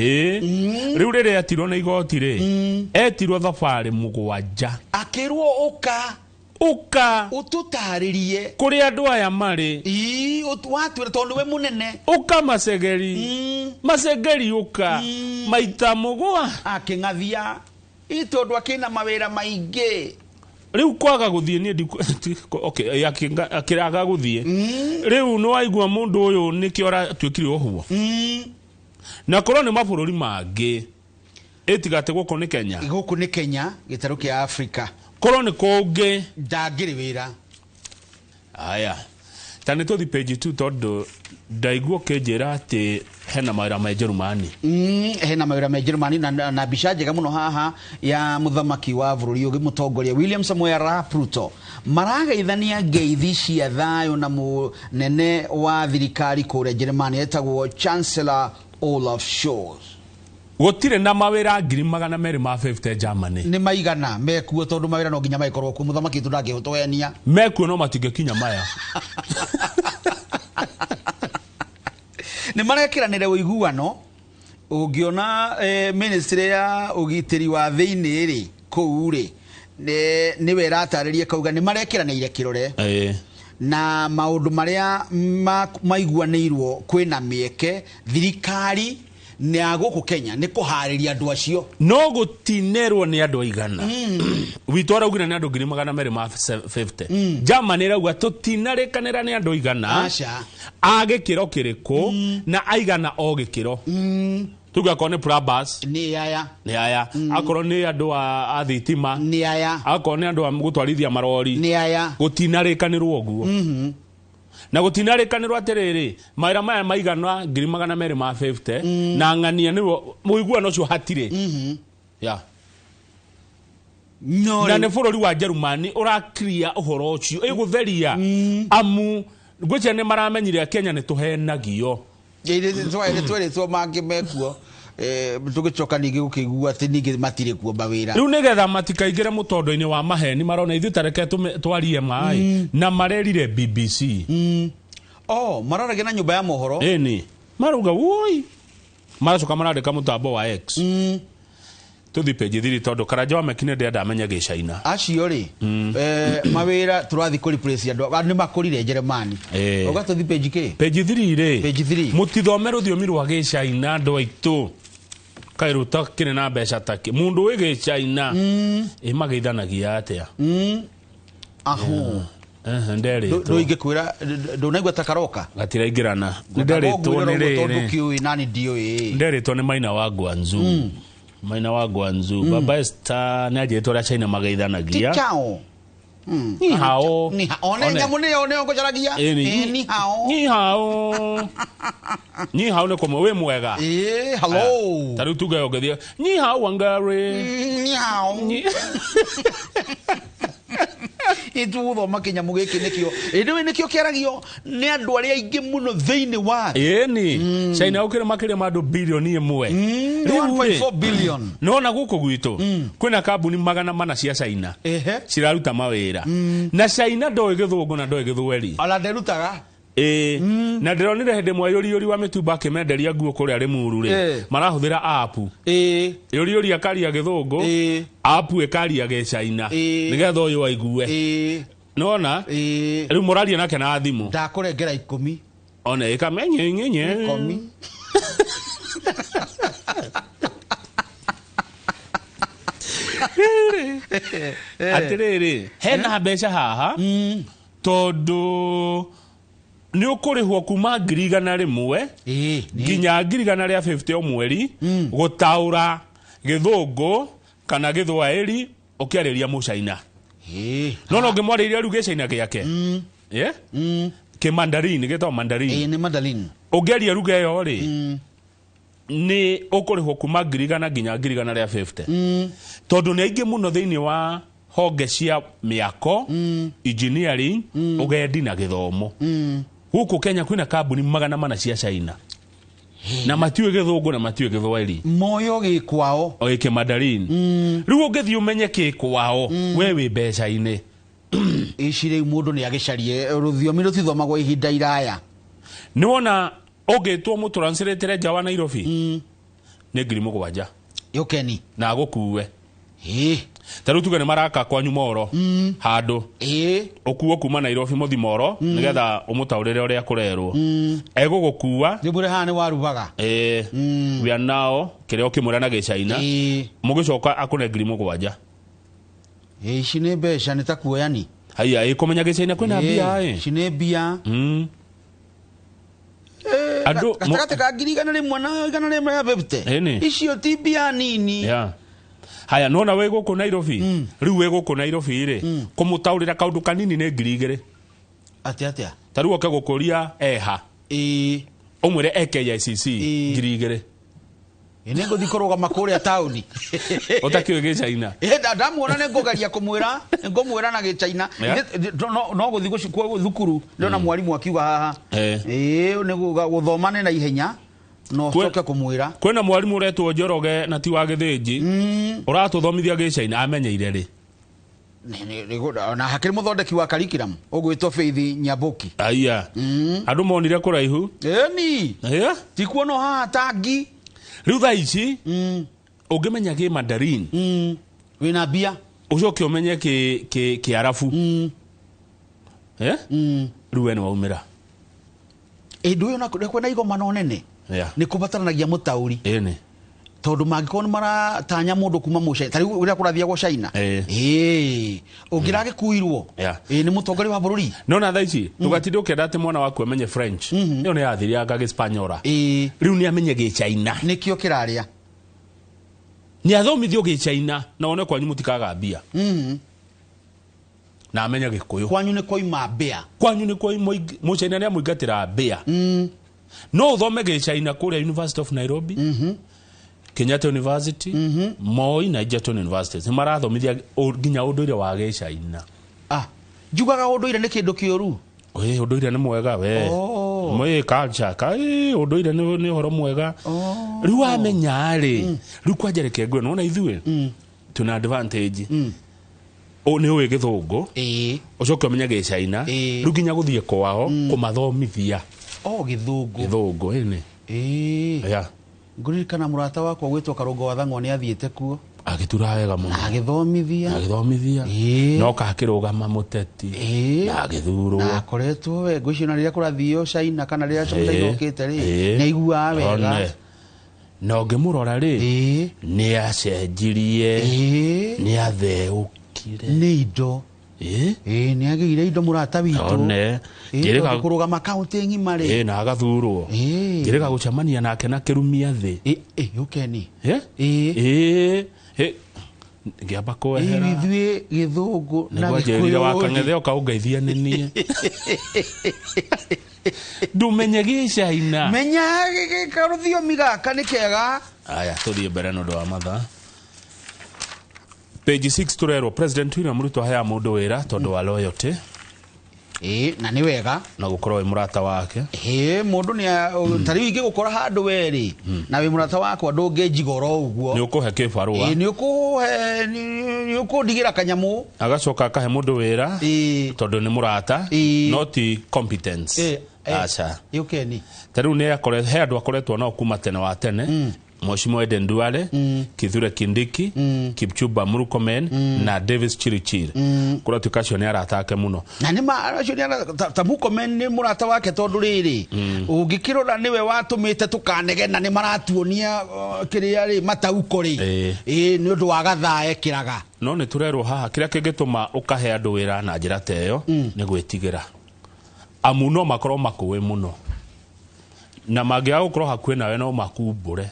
Rĩu rĩrĩa etirwo nĩ igoti rĩ, etirwo thabarĩ 7.
Akĩrwo ũka.
Ũka.
Ũtũtarĩrie.
Kũrĩa andũ aya marĩ.
Ii, watwĩra tondũ nĩwe mũnene.
Ũka Macengeri. Macengeri ũka. Maita 7.
Akĩng'athia. Ii tondũ akĩna mawĩra maingĩ.
Rĩu kwaga gũthiĩ niĩ okay, akĩraga gũthiĩ. Rĩu nĩ waigua mũndũ ũyũ nĩkĩo aratuĩkire ũguo. Na korwo nĩ mabũrũri mangĩ, ĩtiga atĩ gũkũ nĩ Kenya.
Gũkũ nĩ Kenya, gĩtarũ kĩa Afrika.
Korwo nĩ kũngĩ.
Ndangĩrĩ wĩra.
Aya. Ta nĩ tũthiĩ page 2 tondũ ndaigua ũkĩnjĩra atĩ hena mawĩra ma Njerumani.
Hena mawĩra ma Njerumani na mbica njega mũno haha ya mũthamaki wa bũrũri ũngĩ mũtongoria William Samoei Arap Ruto. Marageithania ngeithi cia thayũ na mũnene wa thirikari kũrĩa Njerumani etagwo Chancellor Olaf Scholz.
Gũtirĩ na mawĩra 250,000 Germany.
Nĩ maigana mekuo tondũ mawĩra no nginya magĩkorwo kuo, mũthamaki witũ ndangĩhotũhenia.
Mekuo no matingĩkinya maya.
Nĩ marekĩranĩre ũiguano. Ũngĩona ministry ya ũgitĩri wa thĩinĩ rĩ kũu rĩ nĩwe ĩratarĩria kauga nĩ marekĩranĩire kĩrore. Na maũndũ marĩa maiguanĩirwo kwĩna mĩeke thirikari nĩ ya gũkũ Kenya nĩ kũharĩria andũ acio.
No gũtinerwo nĩ andũ aigana. Witũ araugire nĩ andũ 250,000. Germany ĩrauga tũtinarĩkanĩra nĩ andũ aigana.
Aca.
A gĩkĩro kĩrĩkũ na aigana o gĩkĩro. Tuge akorwo nĩ plumbers.
Nĩ aya.
Nĩ aya. Akorwo nĩ andũ a thitima.
Nĩ aya.
Akorwo nĩ andũ a gũtwarithia marori.
Nĩ aya.
Gũtinarĩkanĩrwo ũguo. Na gũtinarĩkanĩrwo atĩrĩrĩ, mawĩra maya maigana 250,000 na ng'ania nĩwe mũiguano ũcio hatirĩ. Ya. Na nĩ bũrũri wa Njerumani ũrakiria ũhoro ũcio ĩgũtheria amu ngwĩciria nĩ maramenyire Kenya nĩ tũhenagio.
Twerĩtwo mangĩ mekuo. Tũgĩcoka ningĩ gũkĩigua atĩ ningĩ matirĩ kuo mawĩra.
Rĩu nĩgetha matikaingĩre mũtondo-inĩ wa maheni marona ithuĩ tareke twarie maĩ na marerire BBC.
Oh, mararagia na nyũmba ya mohoro.
Ĩni. Marauga woi. Maracoka marandĩka mũtambo wa X. Tuthi page 3 tondu Karanja wa Meki ndenda amenye Gĩcaina.
Acio rĩ, mawĩra tũrathiĩ kũ replace andũ nĩ makũrire Jeremani. Ũgatũthi page kĩ?
Page 3 rĩ.
Page 3.
Mũtithome rũthiomi rwa Gĩcaina andũ aitũ. Kaĩ rũtakĩrĩ na mbeca takĩ. Mũndũ wĩ Gĩcaina ĩmageithanagia atĩa?
Ahu.
Nderĩtwo.
Ndũingĩkwĩra ndũnaigua ta karoka.
Gatiraingĩrana. Nderĩtwo nĩ
rĩrĩ.
rĩrĩ.
Kĩũĩ nani ndiũĩ.
Nderĩtwo nĩ Maina wa Guangzhou. Maina wa Guangzhou. Baba Esther nĩ anjĩrĩte ũrĩa China mageithanagia.
Ti chao.
Ni hao.
Ni hao. One nyamũ nĩyo nĩyo ngũcaragia. Ni hao.
Ni hao. Ni hao nĩ kũmwe wĩ mwega.
Hello.
Ta rĩu tuge ũngĩthiĩ ni hao Wangari.
Ni hao. Itugũthoma kĩnyamũ gĩkĩ nĩkĩo ĩndĩ nĩkĩo kĩaragio nĩ andũ arĩa aingĩ mũno thĩinĩ wa
ĩni China ũkĩrĩ makĩria ma andũ bilioni 1.
1.4 billion.
Nona gũkũ gwitũ kwĩna kambuni 400 cia China ciraruta mawĩra na China ndoĩ gĩthũngũ na ndoĩ gĩthweri.
Ona nderutaga.
Na ndĩronire hĩndĩ ĩmwe yũriyũri wa mĩtumba akĩmenderia nguo kũrĩa Rĩmuru rĩ marahũthĩra app. Yũriyũri akaria gĩthũngũ, app ĩkaria gĩcaina nĩgetha ũyũ aigue. Nona rĩu mũraria nake na thimũ.
Ndakũrengera 10.
Ona ĩkamenye nyenye.
10.
Atĩrĩrĩ, hena mbeca haha tondũ nĩ ũkũrĩhwo kuma 100,000 nginya 150,000 o mweri gũtaũra gĩthũngũ kana gĩthwaĩri ũkĩarĩria mũcaina. No no ngĩmwarĩria rĩu gĩcaina gĩake. Kĩmandarin, gĩtagwo mandarin.
Nĩ mandarin.
Ũngĩaria ruga ĩyo rĩ, nĩ ũkũrĩhwo kuma 100,000 nginya 150,000. Tondũ nĩ aingĩ mũno thĩinĩ wa honge cia mĩako, engineering, ũgendi na gĩthomo. Gũkũ Kenya kwĩna kambuni 400 cia China. Na matiũĩ gĩthũngũ na matiũĩ gĩthwaĩri.
Moyo gĩkwao.
O gĩkĩ mandarin. Rĩu ũngĩthiĩ ũmenye gĩkwao, we wĩ mbeca-inĩ.
Ici rĩu mũndũ nĩ agĩcarie rũthiomi rũtithomagwo ihinda iraya.
Nĩ wona ũngĩtwo mũtranslator nja wa Nairobi nĩ 7,000.
Yũkeni.
Na agũkue. Ta rĩu tuge nĩ maraka kwanyu Moro handũ ũkuo kuma Nairobi mũthi Moro nĩgetha ũmũtaũrĩre ũrĩa kũrerwo. Egũgũkua.
Ndĩmwĩre haha nĩ warubaga.
We are now kĩrĩa ũkĩmwĩra na gĩcaina. Mũgĩcoka akũne 7,000.
Ici nĩ mbeca nĩ ta kuoyani.
Haiya, ĩkũmenya gĩcaina kwĩna mbia ĩ.
Ici nĩ mbia.
Andũ
gatagatĩ ka 100,000 na 150. Icio ti mbia nini.
Haya nona wĩ gũkũ Nairobi. Rĩu wĩ gũkũ Nairobi rĩ, kũmũtaũrĩra kaũndũ kanini nĩ 2,000.
Atĩa atĩa?
Ta rĩu oke gũkũria eha. Ũmwĩre e KICC 2,000.
Nĩ ngũthiĩ kũrũgama kũrĩa taũni.
Ũtakĩũĩ gĩcaina.
Ndamuona nĩ ngũgeria kũmwĩra, ngũmwĩra na gĩcaina. No gũthiĩ thukuru ndĩrona mwarimũ akiuga haha. Nĩ gũthoma nĩ na ihenya. No coke kũmwĩra.
Kwĩna mwarimũ ũretwo Njoroge na ti wa Gĩthĩnji. Ũratũthomithia gĩcaina amenyeire rĩ.
Na hakĩrĩ mũthondeki wa curriculum ũgwĩtwo Faith Nyaboki.
Aya. Andũ monire kũraihu.
Ĩni. Ti kuonwo haha tangi.
Rĩu thaa ici ũngĩmenya kĩ mandarin
wĩna mbia.
Ũcoke ũmenye kĩarabu. Rĩu we nĩ waumĩra.
Ĩndũ ũyũ kwĩna igomano nene. Nĩ kũbataranagia mũtaũri. Tondũ mangĩkorwo nĩ maratanya mũndũ kuma mũcaina ta rĩu ũrĩa kũrathiagwo China. Ũngĩragĩkuirwo nĩ mũtongoria wa bũrũri.
Nona thaa ici ndũgatinde ũkĩenda atĩ mwana waku amenye French. Ĩyo nĩ yathirianga Gĩspanyola. Rĩu nĩ amenye Gĩchaina.
Nĩkĩo kĩrarĩa.
Nĩ athomithio Gĩchaina na one kwanyu mũtikaga mbia. Na amenye Gĩkũyũ.
Kwanyu nĩ kwaima mbĩa.
Kwanyu nĩ kwaima mũchaina nĩ amũingatĩra mbĩa. No ũthome Gĩchaina kũrĩa University of Nairobi. Kenyatta University, Moi na Egerton University. Nĩ marathomithia nginya ũndũire wa Gĩcaina.
Njugaga ũndũire nĩ kĩndũ kĩũru.
Ũndũire nĩ mwega we. Mwĩ culture ka ũndũire nĩ ũhoro mwega. Rĩu wamenya rĩ, rĩu kwanja reke ngwĩre nĩwona ithuĩ tuna advantage. Nĩ ũĩ gĩthũngũ. Ũcoke ũmenye Gĩcaina. Rĩu nginya gũthiĩ kwao kũmathomithia.
Gĩthũngũ.
Gĩthũngũ ĩni.
Ngũririkana mũrata wakwa gwĩtwo Karũngo wa Thang'wa nĩ athiĩte kuo.
Agĩtura wega mũno.
Agĩthomithia.
Agĩthomithia. No kakĩrũgama mũteti. Na agĩthurwo.
Na akoretwo we ngwĩciria ona rĩrĩa kũrathio China kana rĩrĩa China okĩte rĩ, nĩ aiguaga wega.
One. Na ũngĩmũrora rĩ, nĩ acenjirie, nĩ atheũkire.
Nĩ indo.
Ĩĩ.
Ĩĩ, nĩ agĩire indo mũrata witũ.
One.
Ĩĩ,
Njĩrĩga-
tondũ kũrũgama kaũntĩ ng'ima rĩ.
Ĩĩ, na agathurwo. Njĩrĩga gũcemania nake na kĩrumia thĩ.
Ĩ, ũkeni.
Ĩ? Ĩĩ. Ĩ, ngĩamba kwehera.
Ithuĩ gĩthũngũ na
Nĩguo anjĩrire wa
Gĩkũyũ.
Kang'ethe oka ũngeithie nĩ niĩ. Ndũmenye gĩcaina.
Menya karũthiomi gaka nĩ kega.
Aya, tũthiĩ mbere nĩ ũndũ wa mathaa. Page 6 tũrerwo President William Ruto aheaga mũndũ wĩra tondũ wa loyalty.
Ĩĩ, na nĩ wega.
Na gũkorwo wĩ mũrata wake.
Ĩĩ, mũndũ nĩ ta rĩu ingĩgũkora handũ we rĩ, na wĩ mũrata wakwa ndũngĩnjigora ũguo.
Nĩ ũkũhe kĩbarũa.
Ĩĩ, nĩ ũkũhe nĩ ũkũndigĩra kanyamũ.
Agacoka akahe mũndũ wĩra tondũ nĩ mũrata, no ti competence. Aca.
Yũkeni.
Ta rĩu nĩ akore he andũ akoretwo nao kuma tene wa tene. Mheshimiwa Eden Duale, Kithure Kindiki, Kipchumba Murkomen na Davis Chirichir. Kũratuĩka acio nĩ arata ake mũno.
Na nĩ ma acio nĩ ta Murkomen nĩ mũrata wake tondũ rĩrĩ, ũngĩkĩrora nĩwe watũmĩte tũkanegena nĩ maratuonia kĩrĩa rĩ matauko rĩ. Ĩĩ, nĩ ũndũ wa gathaa ekĩraga.
No nĩ tũrerwo haha kĩrĩa kĩngĩtũma ũkahe andũ wĩra na njĩra ta ĩyo nĩ gwĩtigĩra. Amu no makorwo makũĩ mũno. Na mangĩaga gũkorwo hakuhĩ nawe no makumbũre.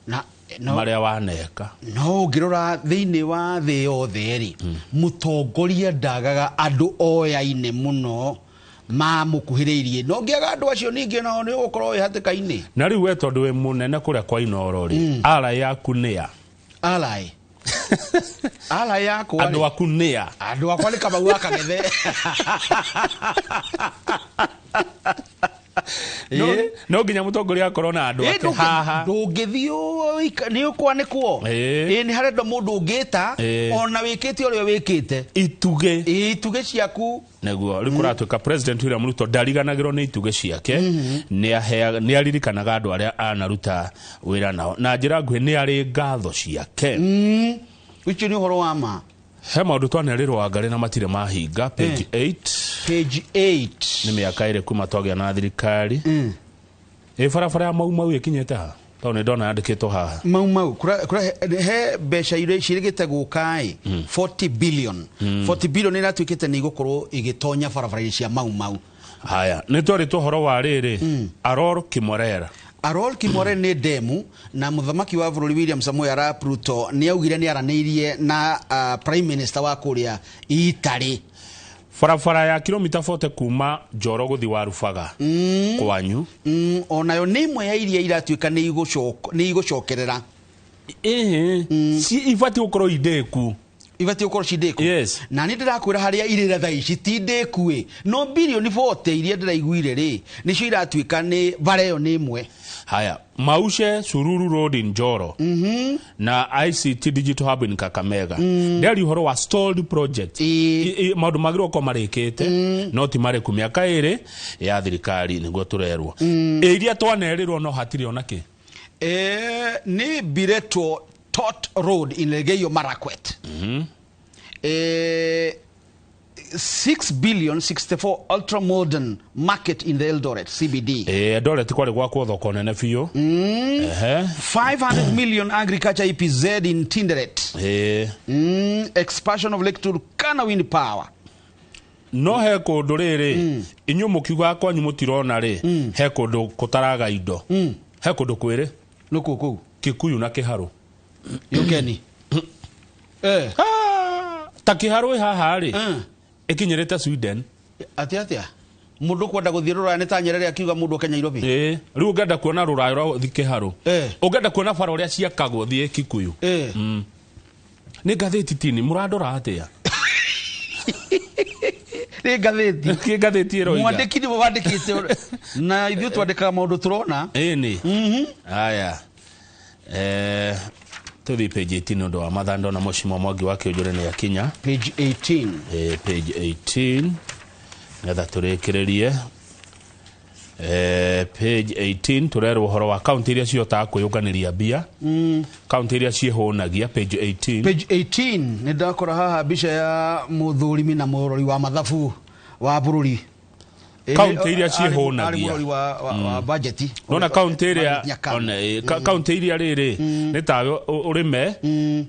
Na no,
marĩa waneka.
No ũngĩrora thĩinĩ wa thĩ yothe rĩ, mũtongoria ndagaga andũ oyaine mũno mamũkuhĩrĩirie. No ngĩaga andũ acio ningĩ nao nĩ ũgũkorwo wĩ hatĩka-inĩ.
Na rĩu we tondũ wĩ mũnene kũrĩa kwa Inooro rĩ, ally yaku nĩ a?
Ally. Ally yakwa rĩ.
Andũ aku nĩ a?
Andũ akwa nĩ Kamau wa Kang'ethe.
No nginya mũtongoria akorwo na andũ ake haha.
Ndũngĩthiĩ nĩ ũkwanĩkwo. Ĩĩ, nĩ harendwo mũndũ ũngĩta ona wĩkĩte ũrĩa wĩkĩte.
Itugĩ.
Ĩĩ, itugĩ ciaku.
Nĩguo rĩu kũratuĩka President William Ruto ndariganagĩrwo nĩ itugĩ ciake. Nĩ aririkanaga andũ arĩa anaruta wĩra nao. Na njĩra nguhĩ nĩ arĩ ngatho ciake.
Ũcio nĩ ũhoro wa ma.
He maũndũ twanerĩrwo Wangarĩ na matirĩ mahinga. Page 8.
Page 8.
Nĩ mĩaka ĩrĩ kuma twagĩa na thirikari. Ĩ barabara ya Mau Mau ĩkinyĩte ha? Tondũ nĩ ndona yandĩkĩtwo haha.
Mau Mau, kũra he mbeca iria ciĩrĩgĩte gũka ĩ, 40 billion. 40 billion ĩratuĩkĩte nĩ igũkorwo ĩgĩtonya barabara-inĩ cia Mau Mau.
Haya, nĩ twarĩtwo ũhoro wa rĩrĩ, Aror Kimorera.
Aror Kimorera nĩ demu na mũthamaki wa bũrũri William Samoei Arap Ruto nĩ augire nĩ aranĩirie na Prime Minister wa kũrĩa Italy.
Barabara ya kilomita 40 kuma Njoro gũthiĩ Warubaga kwanyu.
Onayo nĩ ĩmwe ya iria iratuĩka nĩ igũcokerera.
Ibatiĩ gũkorwo indĩku.
Ibatiĩ gũkorwo cindĩku.
Yes.
Na nĩ ndĩrakwĩra harĩa irĩra thaa ici ti ndĩku ĩ. No bilioni 40 iria ndĩraiguire rĩ, nĩcio iratuĩka nĩ bara ĩyo nĩ ĩmwe.
Haya, Maushe Sururu Road in Njoro. Na ICT Digital Hub in Kakamega. Ndĩaria ũhoro wa stalled project. Maũndũ magĩrĩirwo gũkorwo marĩkĩte, no ti marĩku mĩaka ĩrĩ ya thirikari nĩguo tũrerwo. Iria twanerĩrwo no hatirĩ ona kĩ.
Nĩ Biretwo Tot Road in Elgeyo Marakwet. 6 billion 64 ultra modern market in the Eldoret CBD.
Eldoret kwarĩ gwakwo thoko nene biũ.
500 million agriculture EPZ in Tinderet. Expansion of Lake Turkana wind power.
No he kũndũ rĩrĩ, inyuĩ mũkiugaga kwanyu mũtirona rĩ, he kũndũ kũtaraga indo. He kũndũ kwĩrĩ.
Nĩkũ kũu?
Kikuyu na Kĩharũ.
Yũkeni.
Ta Kĩharũ ĩ haha rĩ, ĩkinyĩrĩte Sweden.
Atĩa atĩa? Mũndũ kwenda gũthiĩ rũraya nĩ ta Nyerere akiuga mũndũ oke Nairobi.
Rĩu ũngĩenda kuona rũraya ũrathiĩ Kĩharũ. Ũngĩenda kuona bara ũrĩa ciakagwo thiĩ Kikuyu. Nĩ ngathĩti tini, mũrandora atĩa?
Nĩ ngathĩti.
Nĩ ngathĩti ĩroiga.
Mwandĩki nĩwe wandĩkĩte na ithuĩ twandĩkaga maũndũ tũrona.
Ĩni. Haya. Tũthiĩ page 18 ũndũ wa mathaa ndona Mheshimiwa Mwangi wa Kĩũnjũre nĩ akinya.
Page 18.
Page 18. Nĩgetha tũrĩkĩrĩrie. Page 18 turerwo ũhoro wa kaunti iria cihotaga kwĩyũnganĩria mbia, kaunti iria ciĩhũnagia, page 18.
Page 18 nĩ ndakora haha mbica ya mũthũrimi na mũrori wa mathabu wa bũrũri.
Kaunti iria
Arĩ
ciĩhũnagia.
mũrori wa budget.
Nona kaunti ĩrĩa
Nyakana.
ona, kaunti iria rĩrĩ nĩ tawe ũrĩme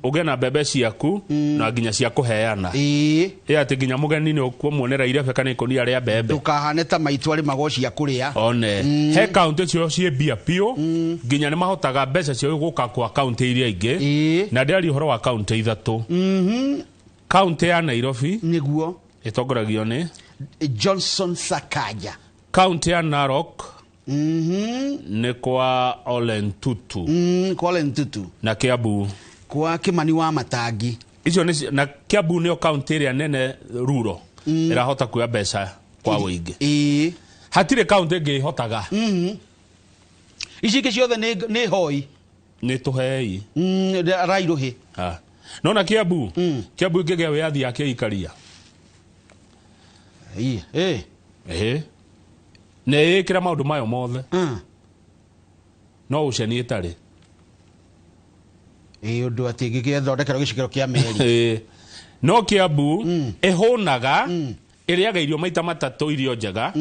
ũgĩe na mbembe ciaku na nginya cia kũheana, ĩ atĩ nginya mũgeni nĩ ũkũmuonera irebe kana ikũnia rĩa mbembe.
Ndũkahane ta maitũ arĩmagwo cia kũrĩa.
One he kaunti cio ciĩ mbia biũ, nginya nĩ mahotaga mbeca ciao gũka kwa kaunti iria ingĩ, na ndĩraria ũhoro wa kaunti ithatũ. Kaunti ya Nairobi
nĩguo
ĩtongoragio nĩ
Johnson Sakaja.
Kaunti ya Narok nĩ kwa Ole Ntutu.
Kwa Ole Ntutu.
Na Kiambu
kwa Kimani wa Matangi.
Icio nĩ na Kiambu nĩyo kaunti ĩrĩa nene ruro ĩrahota kuoya mbeca kwa ũingĩ. Hatirĩ kaunti ĩngĩ ĩhotaga.
Ici ingĩ ciothe nĩ hoi.
Nĩ tũhei.
Rairũhĩ.
Nona Kiambu, Kiambu ĩngĩgĩa wĩyathi ya kĩikaria na ĩĩkĩra maũndũ mayo mothe, no ũceni ĩtarĩ.
Ĩ ũndũ atĩ gĩgĩthondekerwo gĩcukĩro kĩa meri.
No Kiambu ĩhũnaga, ĩrĩaga irio maita matatũ, irio njega,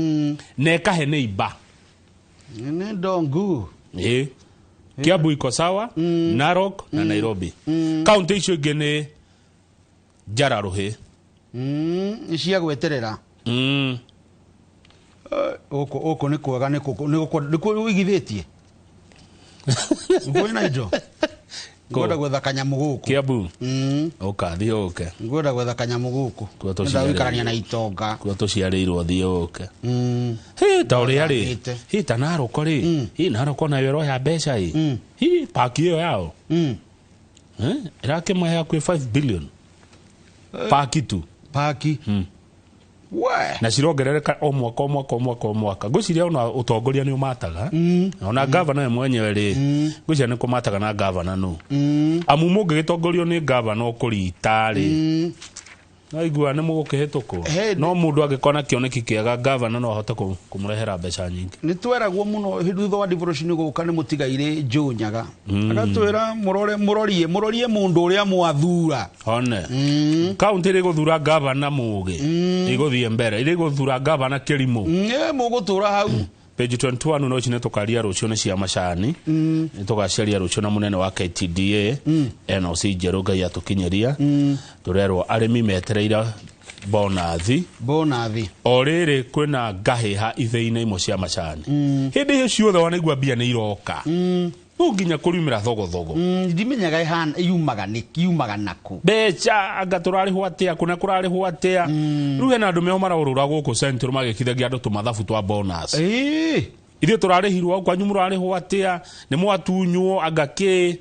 na ĩkahe nĩ imba.
Nĩ ndongu.
Kiambu iko sawa, Narok na Nairobi. Kaunti icio ingĩ nĩ njararũhĩ.
Nĩ cia gweterera. Gũkũ nĩ kwega, nĩ kũ ũigithĩtie kwĩna indo. Ngwenda gwetha kanyamũ gũkũ.
Kiambu ũka thiĩ ũke.
Ngwenda gwetha kanyamũ gũkũ. Ngwenda gũikarania na itonga.
Kuo tũciarĩirwo, thiĩ ũke. Hĩ ta ũrĩa rĩ, hĩ ta Naroko rĩ, hĩ Naroko nayo ĩroya mbeca ĩ, hĩ paki ĩyo yao ĩrakĩmahe hakuhĩ 5 billion paki tu.
Paki.
Na cirongerereka o mwaka o mwaka o mwaka o mwaka. Ngwĩciria ona ũtongoria nĩ ũmataga, ona gavana we mwenyewe rĩ, ngwĩciria nĩ kũmataga na gavana nũ, amu mũngĩgĩtongorio nĩ gavana ũkũrita rĩ, no igua nĩ mũgũkĩhĩtũkwo. No mũndũ angĩkorwo na kĩoneki kĩega, gavana no ahote kũmũrehera mbeca nyingĩ.
Nĩ tweragwo mũno thutha wa devolution gũka nĩ mũtigairĩ Njũnyaga, agatwĩra mũrore mũrorie mũrorie mũndũ ũrĩa mwathura.
One kaunti ĩrĩ gũthura gavana mũgĩ ĩgũthiĩ mbere, ĩrĩ gũthura gavana kĩrimũ
mũgũtũra hau.
Page 21 no cine tũkaria rũciũ nĩ cia macani. Nĩ tũgacaria rũciũ na mũnene wa KTDA NOC njerũ Ngai atũkinyĩria. Tũrerwo arĩmi metereire bonathi.
Bonathi.
O rĩrĩ kwĩna ngahĩha ithĩinĩ imwe cia macani. Hĩndĩ ĩyo ciothe wanaigua mbia nĩ iroka. No nginya kũriumĩra thogothogo.
Ndimenyaga ĩhana yumaga nĩkĩ, yumaga nakũ.
Mbeca anga tũrarĩhwo atĩa, kũna kũrarĩhwo atĩa. Rĩu hena andũ meho maraũrũra gũkũ Central magĩkithagia andũ tũmathabu twa bonus. Ithuĩ tũrarĩhirwo kwanyu mũrarĩhwo atĩa, nĩ mwatunywo anga kĩ.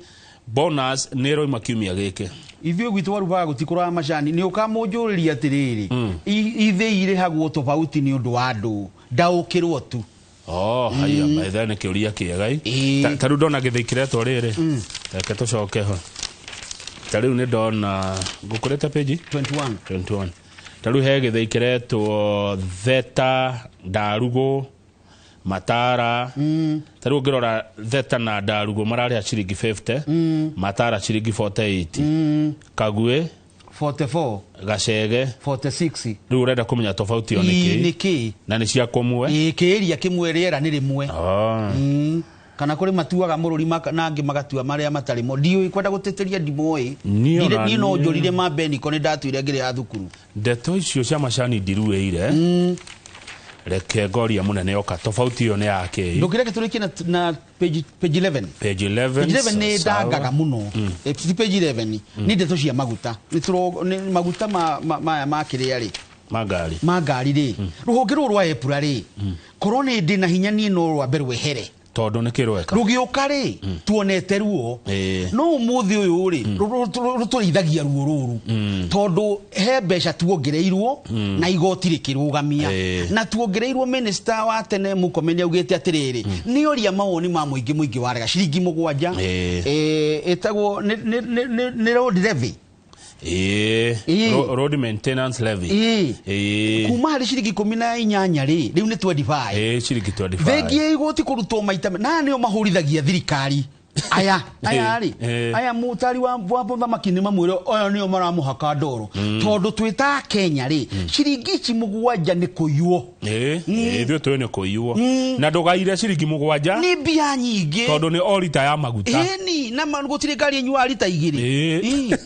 Bonus nĩ ĩroima kiumia gĩkĩ.
Ithuĩ gwitũ warubaga gũtikũraga macani. Nĩ ũkamũnjũrĩria atĩrĩrĩ, ithĩi irĩhagwo tofauti nĩ ũndũ wa andũ ndaũkĩrwo tu.
Oh, haya, by then nĩ kĩũria kĩega. Ta rĩu ndona gĩthĩi kĩretwo rĩrĩ, reke tũcoke ho. Ta rĩu nĩ ndona ngũkũrĩte page 21. Ta rĩu he gĩthĩi kĩretwo Theta, Ndarugũ, Matara. Ta rĩu ũngĩrora Theta na Ndarugũ mararĩha ciringi 50, Matara ciringi 48, Kagwe
44,
Gacege
46.
Rĩu ũrenda kũmenya tofauti ĩyo nĩkĩ?
Nĩkĩ?
Na nĩ cia kũmwe?
Ĩ kĩĩria kĩmwe, rĩera nĩ rĩmwe. Kana kũrĩ matuaga mũrũri na angĩ magatua marĩa matarĩ mo. Ndiũĩ kwenda gũtĩtĩria ndimoĩ. Niĩ no njũrire ma Beniko nĩ ndatuire ngĩrĩ ya thukuru.
Ndeto icio cia macani ndiruĩire. Reke ngoria mũnene oka tofauti ĩyo nĩ ya kĩ.
Ndũkĩreke tũrĩkie na page 11.
Page 11.
Page 11 nĩ ndangaga mũno. Ti page 11 nĩ ndeto cia maguta. Nĩ maguta maya ma kĩrĩa rĩ,
ma
ngari rĩ, rũhonge rũrũ rwa EPRA rĩ, korwo nĩ ndĩ na hinya niĩ no rwambe rwehere.
Tondũ nĩ kĩrweka.
Rũgĩũka rĩ, tuonete ruo. No ũmũthĩ ũyũ rĩ, rũtũrĩithagia ruo rũrũ. Tondũ he mbeca tuongereirwo na igoti rĩkĩrũgamia. Na tuongereirwo minister wa tene Murkomen augĩte atĩrĩrĩ, nĩ oria mawoni ma mũingĩ, mũingĩ warega ciringi 7. Ĩtagwo nĩ road levy.
Ĩĩ. Road maintenance levy.
Ĩĩ. Kuma harĩ ciringi 18 rĩ, rĩu nĩ 25.
Ĩĩ, ciringi 25.
Thengia ya igoti kũrutwo maita na aya nĩo mahũrithagia thirikari aya aya rĩ, aya mũtari wa mũthamaki nĩ mamwĩre aya nĩo maramũhaka ndoro, tondũ twĩ ta Kenya rĩ, ciringi ici 7 nĩ kũiywo.
Ĩĩ, ithuĩ tũĩ nĩ kũiywo na ndũgaire ciringi 7
nĩ mbia nyingĩ,
tondũ nĩ o rita ya maguta.
Ĩni na gũtirĩ ngari ĩnyuaga rita 2.
Ĩĩ.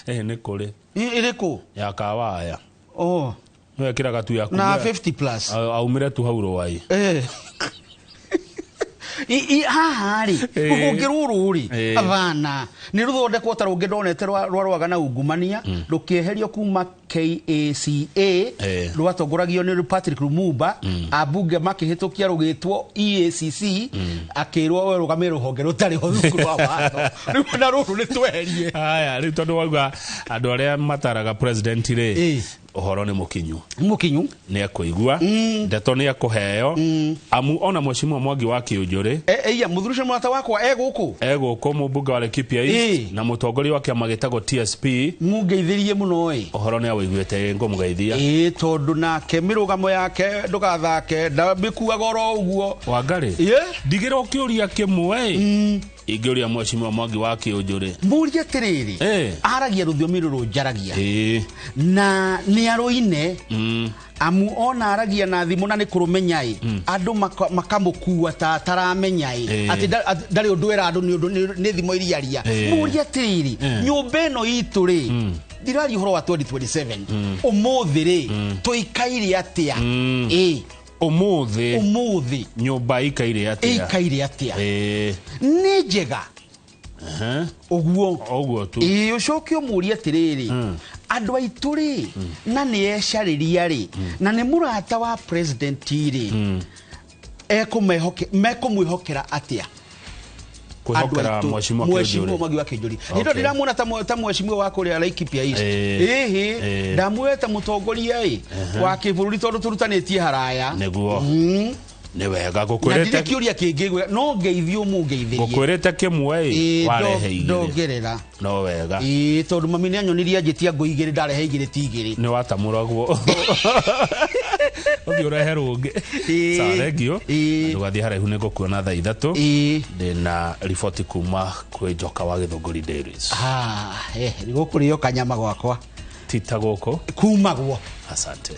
Ĩĩ, nĩ kũrĩ.
Ĩrĩkũ?
Ya kawaya.
Oh.
No ĩkĩraga tu ya
Na 50 plus.
Aumĩre tu hau rũai.
Haha rĩ, rũhonge rũrũ rĩ, abana nĩ rũthondekwo ta rũngĩ ndonete rwarũaga na ungumania, rũkĩeherio kuma KACA, rwatongoragio nĩ Patrick Lumumba, ambunge makĩhĩtũkia rũgĩtwo EACC, akĩrwo we rũgamĩrĩre rũhonge rũtarĩ rungu rwa watho, rĩu na rũrũ nĩ tweherie.
Haya, rĩu tondũ wauga andũ arĩa mataraga president rĩ, ũhoro nĩ mũkinyu.
Mũkinyu.
Nĩ ekũigua ndeto, nĩ ekũheo, amu ona mheshimiwa Mwangi wa Kĩũnjũrĩ.
Eia mũthuri ũcio mũrata wakwa egũkũ.
Egũkũ, mũmbunge wa Laikipia East na mũtongoria wa kĩama gĩtagwo TSP.
Mungeithĩrie mũno ĩ.
Ũhoro nĩ awĩiguĩte, ngũmũgeithia.
Ĩĩ, tondũ nake mĩrũgamo yake ndũgathake, ndamĩkuaga oro ũguo.
Wangarĩ, ndigĩra ũkĩũria kĩmwe ĩ, ingĩũria mheshimiwa Mwangi wa Kĩũnjũrĩ.
Mũrie atĩrĩrĩ, aragia rũthiomi rũrũ njaragia na nĩ arũine, amu ona aragia na thimũ na nĩ kũrũmenya ĩ, andũ makamũkua ta ataramenya ĩ, atĩ ndarĩ ũndũ era andũ nĩ ũndũ nĩ thimo iria aria. Mũrie atĩrĩrĩ, nyũmba ĩno itũ rĩ, ndiraria ũhoro wa 2027, ũmũthĩ rĩ, tũikaire atĩa? Ĩ.
Ũmũthĩ.
Ũmũthĩ.
Nyũmba ikaire atĩa?
Ĩikaire atĩa? Nĩ njega ũguo.
Ũguo tu.
Ĩĩ, ũcoke ũmũrie atĩrĩrĩ, andũ aitũ rĩ, na nĩ ecarĩria rĩ, na nĩ mũrata wa president rĩ, mekũmwĩhokera atĩa?
Kwĩhokera mheshimiwa
Mheshimiwa
Kĩũnjũrĩ.
Mwangi wa Kĩũnjũrĩ. Nĩ ndĩramuona ta mheshimiwa wa kũrĩa Laikipia East. Ĩhĩ, ndamuoya ta mũtongoria ĩ wa kĩbũrũri, tondũ tũrutanĩtie haraya.
Nĩguo. Nĩ wega.
Na ndirĩ
Ngũkwĩrĩte
kĩũria kĩngĩ no ngeithio mũngeithĩrie.
Ngũkwĩrĩte kĩmwe ĩ, warehe 2.
Ndongerera.
No wega.
Ĩĩ, tondũ mami nĩ anyonirie anjĩtia ngũ 2, ndarehe 2 ti 2.
Nĩ watamũragwo ũthiĩ ũrehe rũngĩ. Sawa, thank you. Ndũgathiĩ haraihu, nĩ ngũkuona thaa 3. Ndĩna riboti kuma kwĩ Njoka wa Gĩthũngũri Dairies.
Gũkũrĩo kanyama gwakwa.
Ti ta gũkũ.
Kumagwo.
Asante.